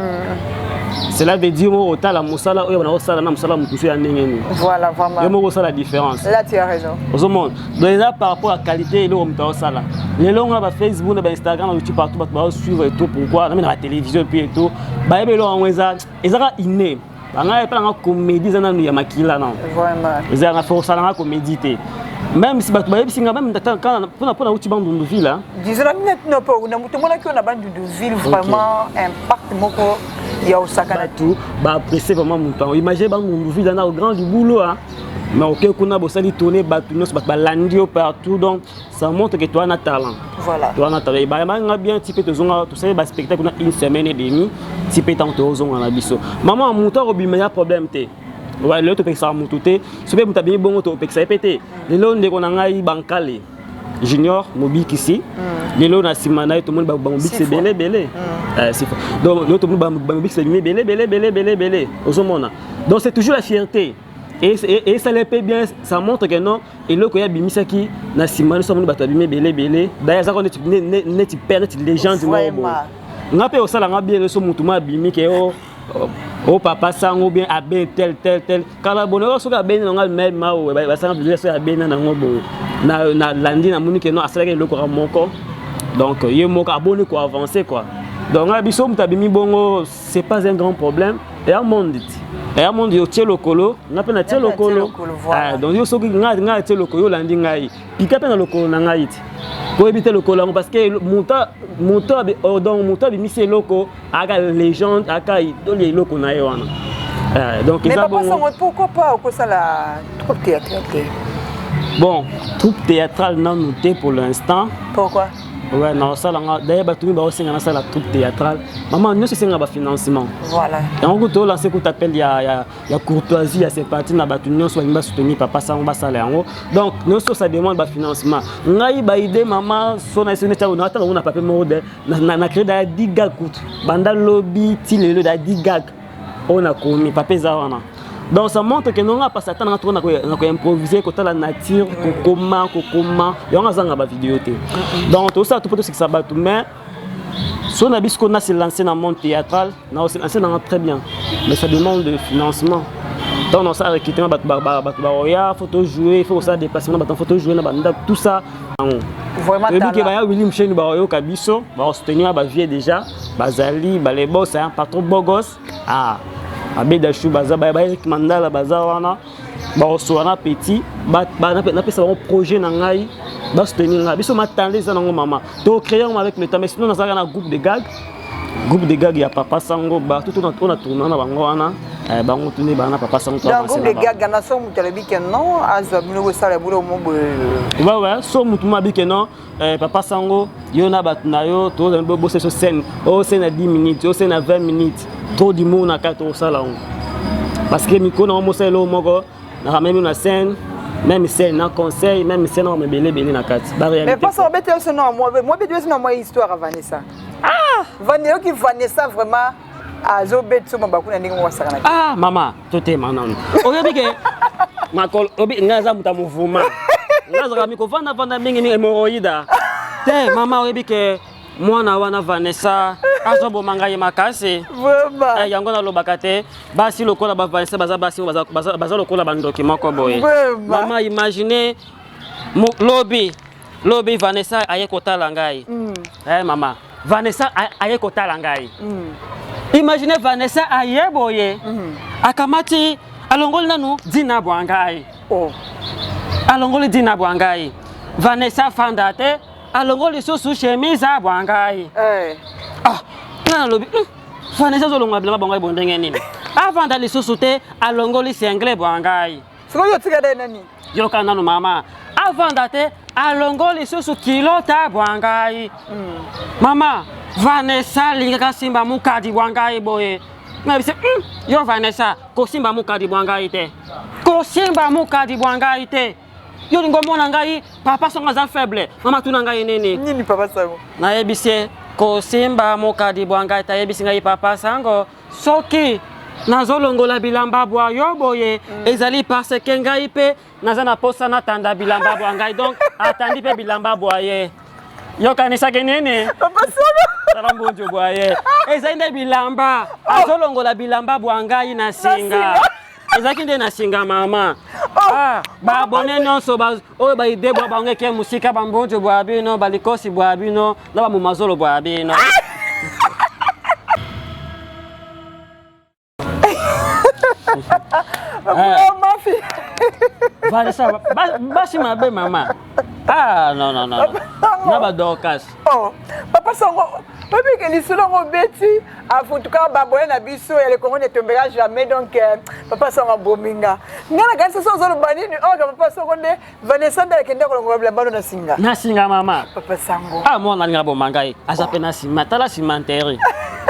Cela veut dire moko otala mosala oyo bana osala na mosala mosusu ya ndenge nini. Voilà, vraiment. Yo moko osala différence. Là, tu as raison. Ozomona, donc eza par rapport à qualité eloko moto aosala. Lelo nga bafacebook na bainstagram na youtube partout, bato baosuivre et tout. Pourquoi nami na batélévision puis et tout, bayebi eloko yango ezaka inné. Bangai epa nanga comédie eza nanu ya makila nano. Vraiment. Eza nga fo osalanga comédie te, même si bato bayebisi nga même mpona uti Bandundu ville. Disons na bino tino mpo na moto omonaki oyo na Bandundu ville, vraiment impact moko ya osakana. Bato baapprécie vraiment moto yango. Imagine Bandundu ville na grand libulu, mais oke kuna bosali tourne, bato nyonso, bato balandi yo partout. Donc ça montre que toa na talent. Toa na talent. Bayambanga bien ti mpe tozonga, tosali baspectacle na une semaine et demie ti mpe ntango tozonga na biso. Mama, moto akobima ya problème te. Lelo topekisaka motu te. Soki mpe moto abimi bongo, topekisa ye mpe te. Lelo ndeko na ngai Bankale Junior mobikisi, lelo na nsima na ye tomoni bamobikisi ebele ebele. Donc lelo tomoni bamobikisi babimi ebele ebele ebele ebele ebele. Ozomona, donc c'est toujours la fierté et esala mpe bien. Ça montre que non, eloko ye abimisaki na nsima nyonso, amoni bato abimi ebele ebele. D'ailleurs azaka neti père, neti légende moko boye. Nga mpe osalanga bien so motu mo abimi ke o papa sango bien abe tel tel tel kala bono oyo soki abeni nango meme mawe basanga video soki abeni nango boye na landi, namoni ke non, asalaki eloko kaka moko. Donc ye moko aboni koavancer quoi. Donc nga biso moto abimi bongo, c'est pas un grand problème. Eya monde ti, eya monde. Otie lokolo, nga mpe natie lokolo. Donc yo soki nga atie lokolo, yo olandi ngai, pika mpe na lokolo na ngai ti koyebi te lokolo yango, parce que moto, donc moto abimisi eloko aka légende, aka idole, eloko na ye wana. Donc eza bongo. Pourquoi pas okosala troupe théâtrale te? Bon, troupe théâtrale nanu te pour l'instant. Pourquoi? Ouais, naosalanga. D'ailleurs bato mingi baosenga nasala troupe théâtrale. Mama, nyonso esenga bafinancement. Yango kutu olance kutu appel ya courtoisie, ya sympathie na bato nyonso balingi basoutenir papa sango, basala yango. Donc nyonso ça demande bafinancement. Ngai baide mama so na esi neti ata bango na papier moko de na créé daya 10 gag kutu banda lobi ti lelo, daya 10 gag oyo nakomi papier eza wana. Donc ça montre que nonga apasa ata nanga toko na koimprovise, kotala nature, kokoma yango, azanga bavideo te. Donc tosala to mpo tosekisa bato, mais so na biso na se lancer dans le monde théâtral, na se lancer dans très bien, mais ça demande de financement. Ntango nasala recrutement, bato baoya, faut jouer, faut kosala déplacement, bato faut jouer na bandako, tout ça. Oyebi ke baya Willi Msheni baoyoka biso, baosoutenir bavie déjà, bazali balebos, patron bogos, ah, abeda shu, baza baerik Mandala, baza wana bakosola na petit. Napesa bango projet na ngai, basoutenir ngai. Biso matanda eza nango mama, tocréer yango avec le temps. Mais sinon nazalaka na groupe de gag, groupe de gag ya papa sango, bato oyo na tourna na bango wana, bango tuni bana papa sango. Donc groupe de gag na so moto alobi ke non, azwa bino kosala bino mo boye. Ouais, so motu mo abi ke non, papa sango, yo na bato na yo tozala bosa so scène oyo, scène ya 10 minutes, oyo scène ya 20 minutes, trop du monde na kati, tosala yango. Parce que mikolo nango mosala eloko moko nakamemi na scène, même scène na conseil, même scène na ebele ebele na kati. Mais parce que obeti biso na moi obeti biso na mwa histoire ya Vanessa. Ah, Vanessa, oki Vanessa vraiment azobeti so mabaku na ndenge moko asakana. Ah mama, totema nanu. Oyebi ke makolo obi ngai aza moto ya mouvement, ngai azalaka mikovandavanda mingi mingi, hémorroïde te. Mama, oyebi ke mwana wana Vanessa azoboma ngai makasi. Yango nalobaka te, basi lokola baVanessa baza basi baza lokola bandoki moko boye. Mama, imagine lobi lobi Vanessa aye kotala ngai. Mama, Vanessa aye kotala ngai. Imagine Vanessa aye boye, akamati, alongoli nanu dina bwa ngai. Alongoli dina bwa ngai, Vanessa fanda te, alongoli lisusu chemise bwa ngai. Ah, nga nalobi, Vanessa azolongola bilamba bwa ngai bo ndenge nini? Avanda lisusu te, alongoli singlet bwa ngai. Sikoyo otika dai nani? Yoka nanu mama, avanda te, alongoli lisusu kilota bwa ngai. Mama, Vanessa alingaka simba mokadi bwa ngai boye. Nayebisi, yo Vanessa, kosimba mokadi bwa ngai te. Kosimba mokadi bwa ngai te. Yo olingi omona ngai papa songo aza faible. Mama tuna ngai nini? Nini papa sango? Nayebisi ye kosimba mokadi bwa ngai te. Ayebisi ngai papa sango soki nazolongola bilamba bwa yo boye ezali parce que ngai mpe naza na posa natanda bilamba bwa ngai, donc atandi mpe bilamba bwa ye. Yokanisaki nini? Papa sango. Tala mbunju bwa ye ezali nde bilamba, azolongola bilamba bwa ngai na singa, ezalaki nde na singa mama. Ah, baabone nyonso oyo baide bwa bango eke mosika, bambunju bwa bino, balikosi bwa bino na bamumazolo bwa bino. Mafi. Vanessa, basi mabe mama. Ah non non non. Na ba Dorcas. Oh, papa sango, oyebi ke lisolo yango obeti afutuka baboye na biso ya le Congo ne tombera jamais, donc papa sango abomi nga. Nga nakanisi so ozoloba nini, oyo papa sango nde Vanessa nde akende kolongola bilamba na singa. Na singa mama. Papa sango. Ah mwana alinga boma ngai, aza pe na nsima, tala cimenterie.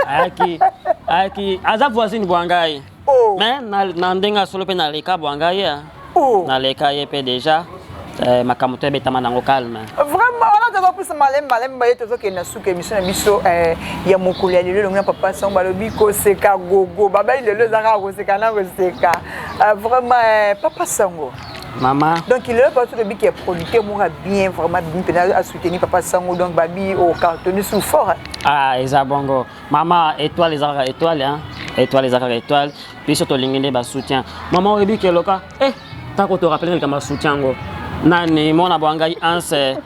Ayaki ayaki aza voisine bwa ngai. Oh. Mais na ndenge ya solo mpe naleka bwa ngai ye. Oh. Naleka ye mpe déjà makambo to ebetama nango calme. Vraiment wana tozopesa malembe malembe baye, tozokende na suka émission na biso ya mokolo ya lelo elongi na papa sango. Balobi koseka gogo babali lelo eza kaka koseka na koseka. Vraiment papa sango. Mama. Donc lelo pa tolobi ke producteur moko bien vraiment bien mpena asoutenir papa sango, donc babi ocartonne sous fort. Ah eza bongo mama, étoile eza kaka étoile, hein? Étoile eza kaka étoile. Biso tolingi nde basoutien mama. Oyebi ke loka tako torappeler likambo ya soutien yango nani mwana bwa ngai anse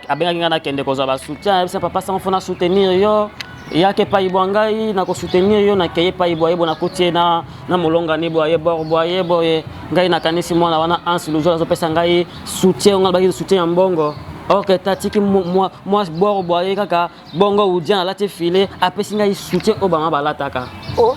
abengaki ngai nakende kozwa basoutien. Ayebisa papa sango fo na soutenir yo, yaka epai bwa ngai nakosoutenir yo. Nakei epai bwa ye bo, nakoti ye na molongani bwa ye bor bwa ye boye. Ngai nakanisi mwana wana anse luzo azopesa ngai soutien, ngai baki soutien ya mbongo, or que tatiki mwa bor bwa ye kaka bongo udian alati file, apesi ngai soutien oyo bama balataka. Oh.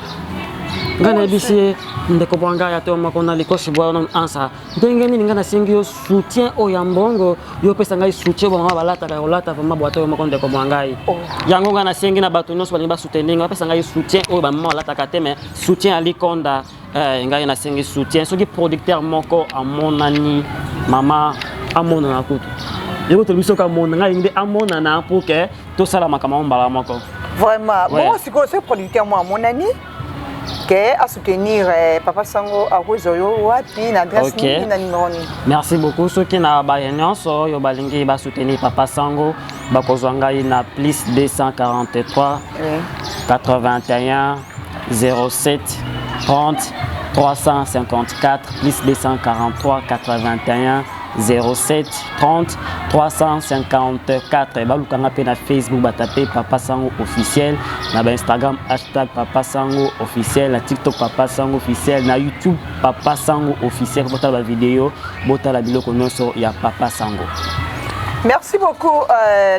Ngai nayebisi ye ndeko bwa ngai ata moko na likosi bwa yo ansa, ndenge nini ngai nasengi yo soutien oyo ya mbongo, yo opesa ngai soutien oyo bamama balataka ya kolata? Vraiment bwa ata yo moko ndeko bwa ngai. Oh. Yango ngai nasengi na bato nyonso balingi basoutenir ngai, bapesa ngai soutien oyo bamama balataka te, mais soutien ya likonda. Ngai nasengi soutien, soki producteur moko amonani mama, amonana kutu yango tolobi, soki amona ngai alingi nde amonana pour que tosala makambo yango mbala moko. Vraiment. Ouais. Bongo sikoyo soki producteur mo amonani ke asoutenir papa sango, akozwa yo wapi, na adresse nini, na numéro nini? Merci beaucoup. Soki na baye nyonso oyo balingi basoutenir papa sango, bakozwa ngai na plus 243 81 07 30 354, plus 243 81 07 30 354. Balukanga mpe na Facebook, batape Papa Sango officiel, na bainstagram #PapaSangoOfficiel, na TikTok Papa Sango officiel, na YouTube Papa Sango officiel. Botala bavideo, botala biloko nyonso ya Papa Sango. Merci beaucoup.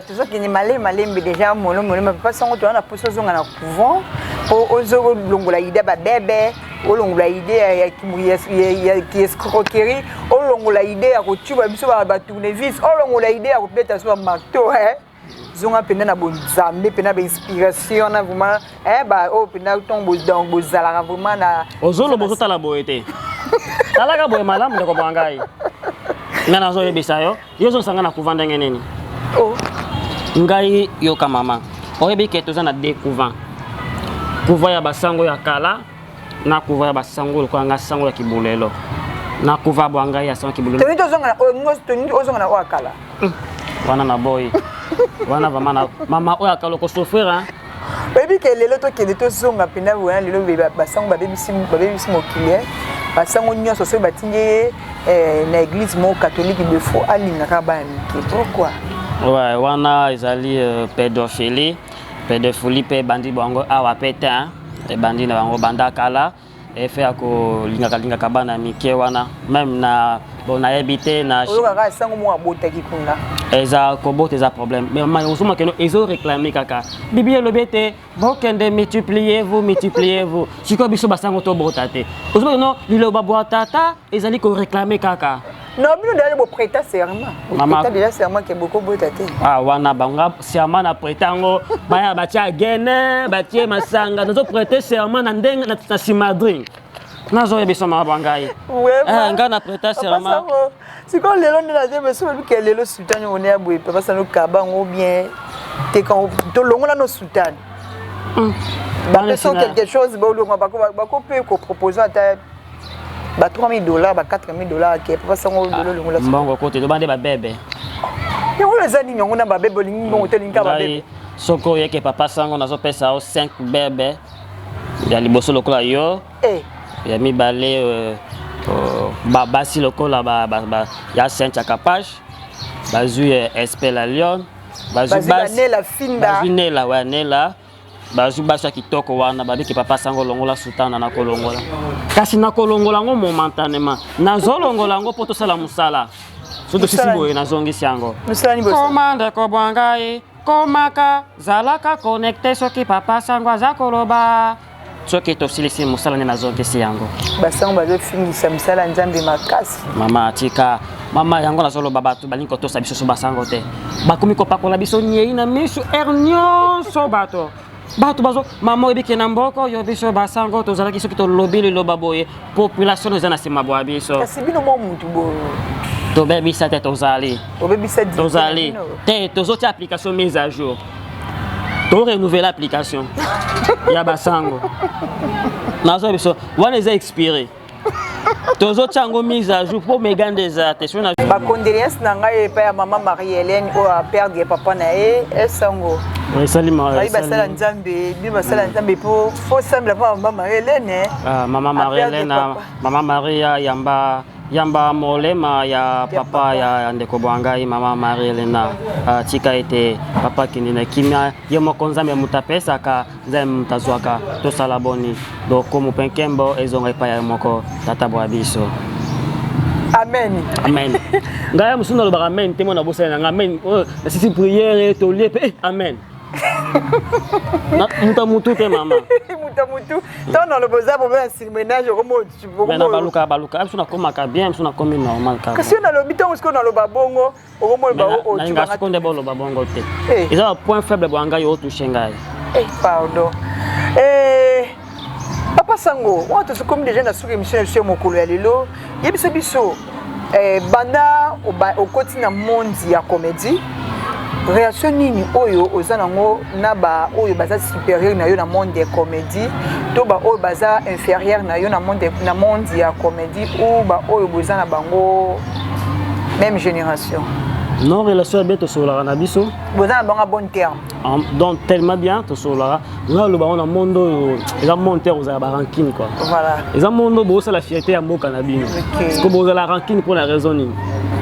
Tozokende malembe malembe déjà, molo molo. Papa sango, toza na poso ozonga na couvent po ozolongola idée babebe, olongola idée ya kiescroquerie, olongola idée ya kotuba biso batournevis, olongola idée ya kobeta biso bamarteau. Zonga mpenza na bonzambe, mpena bainspiration wana vraiment oyo mpenza ntongo donc bozalaka vraiment na Ozoloba, ozotala boye te, talaka boye malamu ndeko bwa ngai. Ngai nazoyebisa yo, yo ozosanga na couvent ndenge nini? Oh. Ngai yoka mama, oyebi ke toza na deux couvent, couvent ya basango ya kala na couvent ya basango lokola ngai, sango ya kibulelo, na couvent bwa ngai ya sango ya kibulelo. Tolingi tozonga na oyo, tolingi ozonga na oyo ya kala. Wana na boyi wana vraiment na mama oyo akala okosouffrir, hein? Oyebi ke lelo tokende tozonga mpenza wana lelo basango babebisi mokili. Basango nyonso soki batindi ye na église moko catholique, defo alingaka bana mike, pourquoi? Ouais, wana ezali pédophilie. Pédophilie mpe ebandi bango awa mpe te, hein? Ebandi na bango banda kala, efe ya kolingaka lingaka bana mike wana, même na bon nayebi te na Oyokaka sango moko abotaki kuna. Eza kobota eza problème, mais mama ozomona keno ezoréclame kaka. Biblia elobi ete bokende multipliez vous, multipliez vous. Sikoyo biso basango tobota te, ozomona keno liloba bwa tata ezali koréclame kaka. Non, bino déjà boprêta serment. Mama. Boprêta déjà serment ke bokobota te. Ah wana bango serment na prêter yango, baya batie agene, batie masanga, nazo prêter serment na ndenge na nsima drink. Nazoyebisa mama bwa ngai. Eh, ngai na prêta serment. Sikoyo lelo nde naza soki olobi ke lelo soutane one ya boye, papa Sango, kaba yango bien, teka, tolongola no soutane. Bapesa quelque chose, bolonga, bako mpe kopropose ata ba 3000 $, ba 4000 $, ke papa Sango lelo longola. Mbongo kote tobande babebe. Yango eza nini yango na babebe? Olingi mbongo te, olingi ka babebe. Soki oyeke papa Sango, nazopesa yo 5 bebe ya liboso lokola yo, ya mibale basi lokola ya Saint Capage, bazwi Espe la Lion, bazwi Nela wa Nela, bazwi basi ya kitoko wana. Babiki papa Sango, longola sutana. Nakolongola, kasi nakolongola yango momentanément. Nazolongola yango mpo tosala mosala. So tosisi boye, nazongisi yango. Koma ndeko bwa ngai, komaka, zalaka connecté. Soki papa Sango aza koloba, soki tosilisi mosala nde nazongisi yango. Basango bazofingisa mosala ya Nzambe makasi. Mama, tika mama. Yango nazoloba, bato balingi kotosa biso so basango te, bakomi kopakola biso nyei na miso ere nyonso. Bato bazo, mama, oyebi na mboka oyo biso basango tozalaki, soki tolobi liloba boye, population eza na nsima bwa biso. Kasi bino mwa mutu boye. Tobebisa te, tozali. Obebisa. Tozali te, tozotia application mise à jour, to renouveler application ya basango. Nazo biso wana eza expiré, tozotia yango mise à jour mpo mega nde eza te. Soki Bacondoléance na ngai epai ya mama Marie Hélène oyo aperdre papa na ye. Esango Esali. Basala Nzambe, bino basala Nzambe, mpo fo sambela mpo mama Marie Hélène. Mama Marie Hélène, mama Maria, yamba, yamba molema ya papa ya ndeko bwa ngai, mama Marie Helena. Tika ete papa akende na kimia. Ye moko Nzambe moto apesaka, Nzambe moto azwaka. Tosala boni? Lokumu mpe nkembo ezonga epai ya ye moko tata bwa biso. Amen. Amen. Ngai ya mosusu nalobaka amen te, mpo na bosali na ngai amen oyo nasisi prière, tolie mpe amen. Moto ya mutu te, mama. Moto ya mutu, ntango naloba oza problème ya surmenage. Mais na baluka baluka, biso nakomaka bien, biso nakomi normal kaka. Kasi yo nalobi, ntango sikoyo naloba bongo, okomona. Nalinga sikoyo nde boloba bongo te. Eza ba point faible bwa ngai, otouche ngai. Pardon, papa Sango, wana tozokomi déjà na suki émission na biso ya mokolo ya lelo. Yebisa biso, banda okoti na monde ya comédie, réaction nini oyo oza nango na baoyo baza supérieur na yo na monde ya comédie, to baoyo baza inférieur na yo na monde ya comédie, ou baoyo boza na bango même génération? Non, relation ya bien, tosololaka na biso. Boza na bango bon terme? Donc tellement bien, tosololaka. Nga aloba ngo, na monde oyo eza monde te kozala barancune quoi. Eza monde oyo bozosala fierté ya mboka na bino. Parce que bozala rancune mpo na raison nini?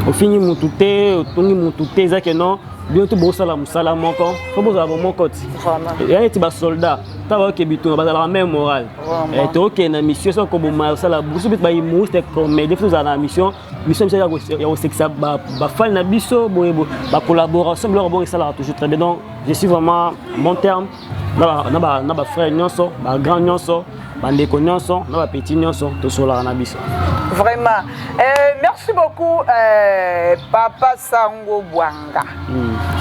Ofingi mutu te, otongi mutu te, eza ke non, bino to bosala mosala moko, fo bozala bomoko ti ya neti basoldat. Ta baoke bitumba, bazalaka même moral. Tokokende na mission, soki koboma osala biso mpe bahumoriste comédien, fo tozala na mission. Mission biso ya kosekisa bafani na biso boye, bacollaboration, biloko bongo esalaka toujours très bien. Donc je suis vraiment bon terme na bafrère nyonso, bagrand nyonso, bandeko nyonso na bapetit nyonso, tosolaka na biso. Vraiment, merci beaucoup, papa Sango Bwanga.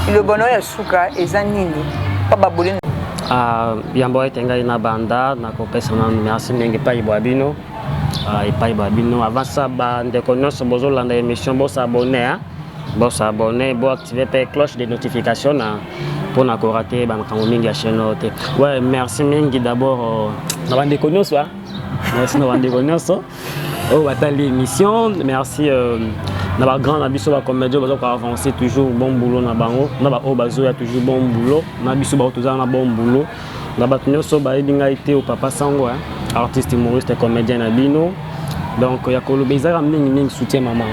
Liloba na oyo ya suka eza nini pa babole? Yambo ete ngai na banda, nakopesa nanu merci mingi epai bwa bino, epai bwa bino. Avant ça, bandeko nyonso bozolanda émission, bosabonner, bosabonner, boactive mpe cloche de notification na mpona korater bamakambo mingi ya chaîne oyo te. Ouais, merci mingi d'abord na bandeko nyonso, merci na bandeko nyonso oyo batali émission. Merci na bagrand na biso bacomédien baza koavancer toujours, bon boulot na bango, na baoyo bazoya, toujours bon boulot na biso bao toza na bon boulot na bato nyonso bayebi ngai te, o papa Sango, artiste humoriste comédien na bino. Donc ya koloba ezaka mingimingi soutien, mama,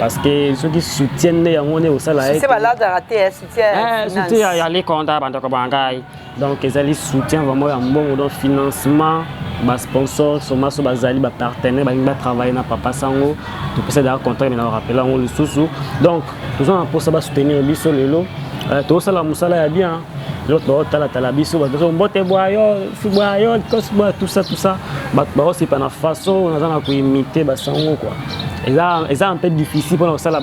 parce que soki soutien nde yango nde osala. Soutien. Soutien ya likonda, bandeko ba ngai. Donc ezali soutien vraiment ya mbongo, donc financement, basponsor soma so bazali, bapartenaire balingi batravaille na papa Sango, topesa daka contrat, me na barappeler yango lisusu. Donc toza na mposa basoutenir biso. Lelo tozosala mosala ya bien, lelo baotalatala biso, bato mbote bwayo bwayo kosi bwa tout ça, tout ça. Bato baosepa na façon naza na koimite basango quoi. Eza un peu difficile mpona kosala,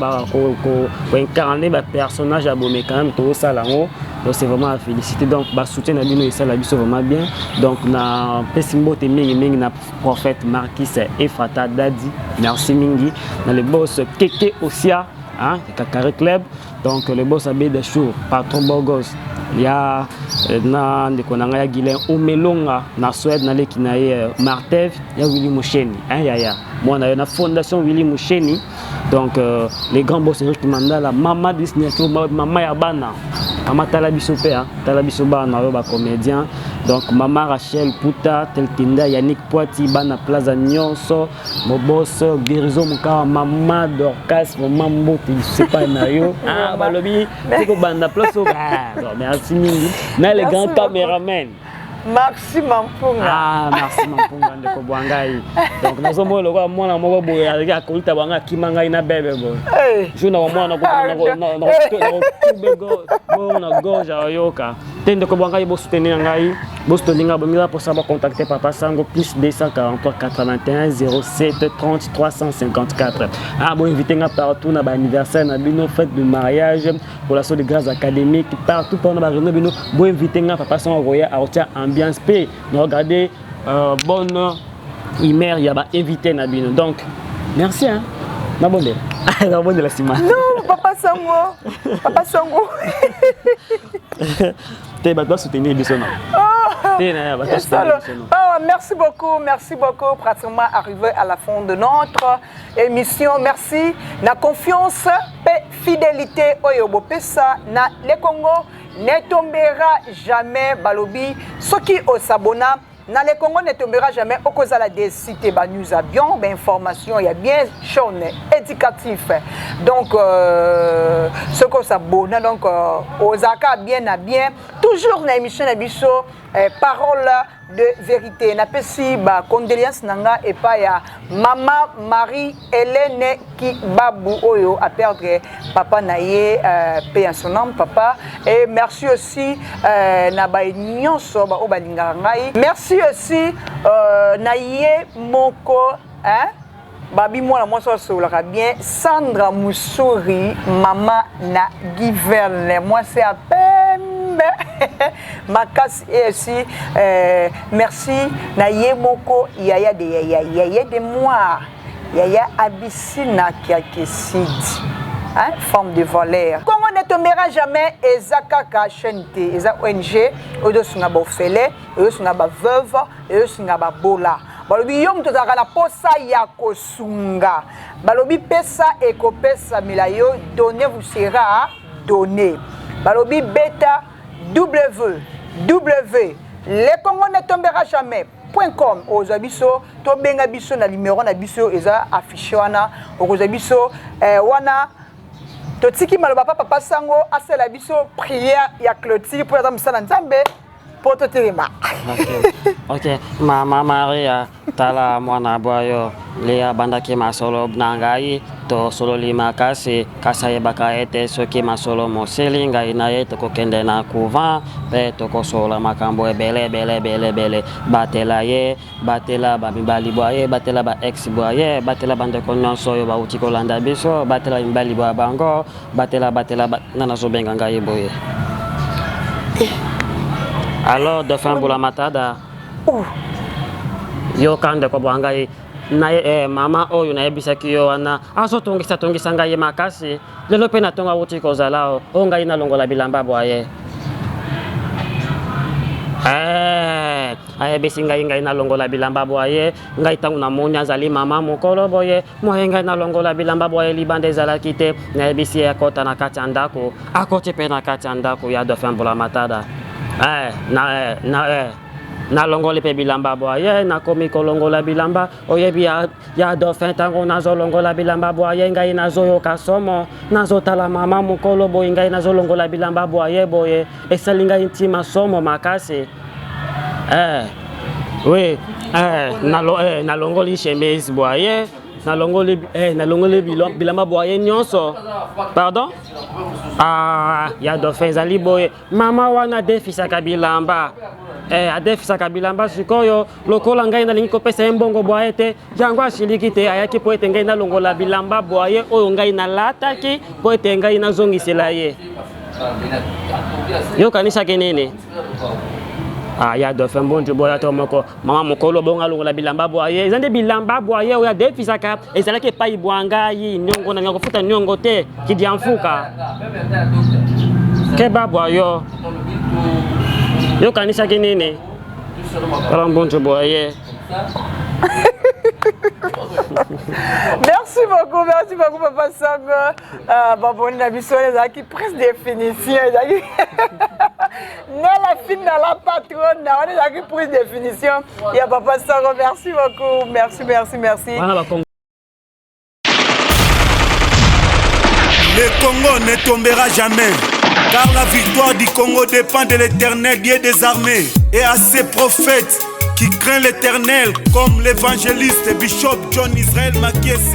koincarne bapersonnage ya bome. Quand même tozosala yango. Donc c'est vraiment à féliciter. Donc ba soutien na bino esala biso vraiment bien. Donc na pesi mbote mingi mingi na prophète Marquis Efrata Dadi. Merci mingi na le boss Keke Osia hein, Kakare Club. Donc le boss Abeda Chour, patron Bogos. Ya euh, na ndeko na ngai ya Guilain Omelonga na Suède na leki na ye euh, Martev ya Willy Musheni hein, yaya mwana yo na fondation Willy Musheni. Donc euh, les grands boss Eric Mandala, mama Disney, mama ya bana, mama tala biso pe, hein, tala biso bana yo ba comédien. Donc mama Rachel Puta, Teltinda, Yannick Poiti, bana Plaza nyonso, mon boss Guérison Mukawa, mama Dorcas, mama Mbote, je sais pas na yo. Ah balobi, tiko banda place ah, merci mingi. Na les grands caméramans. Maxi Mampunga. Ah, merci Mampunga ndeko bwa ngai. Donc nazomona lokola mwana moko boye azalaki akolita bwa ngai akima ngai na bebe boye. Jour na komona nakotube bongo na gorge ayoka. Te ndeko bwa ngai bosoutenir ngai, bosoutenir ngai bominga mposa bacontacte papa Sango plus 243 81 07 30 354. Ah boinvite nga partout na ba anniversaire na bino, fête de mariage, relation de grâce académique partout mpona ba réunion bino bo invité nga papa songo akoya akotia ambiance mpe na regarder euh, bonne humeur ya ba invité na bino donc merci hein nabondela nabondela nsima non papa sango papa sango te bato basoutenir biso na oh. te na bato basoutenir biso no oh, merci beaucoup merci beaucoup pratiquement arrivé à la fin de notre émission merci na confiance pe fidélité oyo bopesa na le Congo ne tombera jamais balobi soki osabona na le Congo ne tombera jamais okozala déçu te ba news ya bien ba information ya bien chaune éducatif donc euh, soki osabona donc euh, ozalaka bien na bien toujours na émission na biso euh, parole de verite napesi ba condoléances na nga epai ya mama Marie Helène Kibabu oyo a perdre papa na ye euh, paix à son âme papa et merci aussi euh, na baye nyonso ba oyo balingaka ngai merci aussi euh, na ye moko hein? Babi mwana mwasi asololaka bien Sandra Musuri mama na Giverne mwasi ya pembe makasi esi eh, merci na ye moko yaya de yaya yaya de moi yaya Abisina Kiakesidi hein, forme de valeur Congo ne tombera jamais eza kaka chaîne te eza ONG oyo tosunga baofele oyo tosunga ba veuve ezosunga babola balobi yo moto ozalaka na posa ya kosunga balobi pesa ekopesamela yo donne vous sera donne balobi beta w w le congo ne tombera jamais point com okozwa biso tobenga biso na numero na biso eza affiche wana okozwa biso eh, wana totiki maloba pa papa sango asala biso prière ya clôture mpo aza mosala nzambe mpo totelema ok mama maria tala mwana bwa yo lia abandaki masolo na ngai tosololi makasi kasi ayebaka ete soki masolo mosili ngai na ye tokokende na couvent mpe tokosolola makambo ebele ebele ebele ebele batela ye batela bamibali bwa ye batela ba ex bwa ye batela bandeko nyonso oyo bauti kolanda biso batela mibali bwa bango batela batela ba... nga nazobenga ngai boye alors dauphin bula matada uh. yoka ndeko bwa ngai na eh, mama oyo nayebisaki yo wana azotongisa tongisa ngai ye makasi lelo mpe natonga wuti kozala o oh, ngai nalongola bilamba bwa ye eh, ayebisi ngai ngai nalongola bilamba bwa ye ngai ntango namoni azali mama mokolo boye Moye ngai nalongola bilamba bwa ye libanda ezalaki te. Nayebisi ye akota na kati ya ndako. Akoti mpe na kati ya ndako ya Dauphin Mbulamatada. Eh, na, eh, na, eh. Nalongoli mpe bilamba bwa ye, nakomi kolongola bilamba. Oyebi ya, ya Dauphin, ntango nazolongola bilamba bwa ye, ngai nazoyoka somo. Nazotala mama mokolo boye, ngai nazolongola bilamba bwa ye boye. Esali ngai ntima somo makasi. Eh, oui, eh, nalo, eh, nalongoli chemise boye, nalongoli eh, nalongoli bilamba boye nyonso. Pardon? Ah, ya dauphin ezali boye. Mama wana adefisaka bilamba. Eh, adefisaka bilamba sikoyo lokola ngai nalingi kopesa ye mbongo boye te yango asiliki te ayaki mpo ete ngai nalongola bilamba boye oyo ngai nalataki mpo ete ngai nazongisela ye. Yo okanisaki nini? Ah, ya dauphin mbonjo boya to moko mama mokolo bonga longola bilamba bwa ye eza nde bilamba bwa ye oyo adefisaka ezalaki epai bwa ngai niongo na kofuta niongo te kidiamfuka keba bwa yo yo okanisaki nini tala mbonjo bwa ye Merci beaucoup, merci beaucoup, Papa Sango. Euh, baboni na biso ezalaki prise définition ezalaki na la fine na la patronne na wana ezalaki prise définition ya Papa Sango. Merci beaucoup, merci, merci, merci. Le Congo ne tombera jamais, car la victoire du Congo dépend de l'éternel Dieu des armées et à ses prophètes qui craint l'éternel, comme l'évangéliste Bishop John Israël Makiese.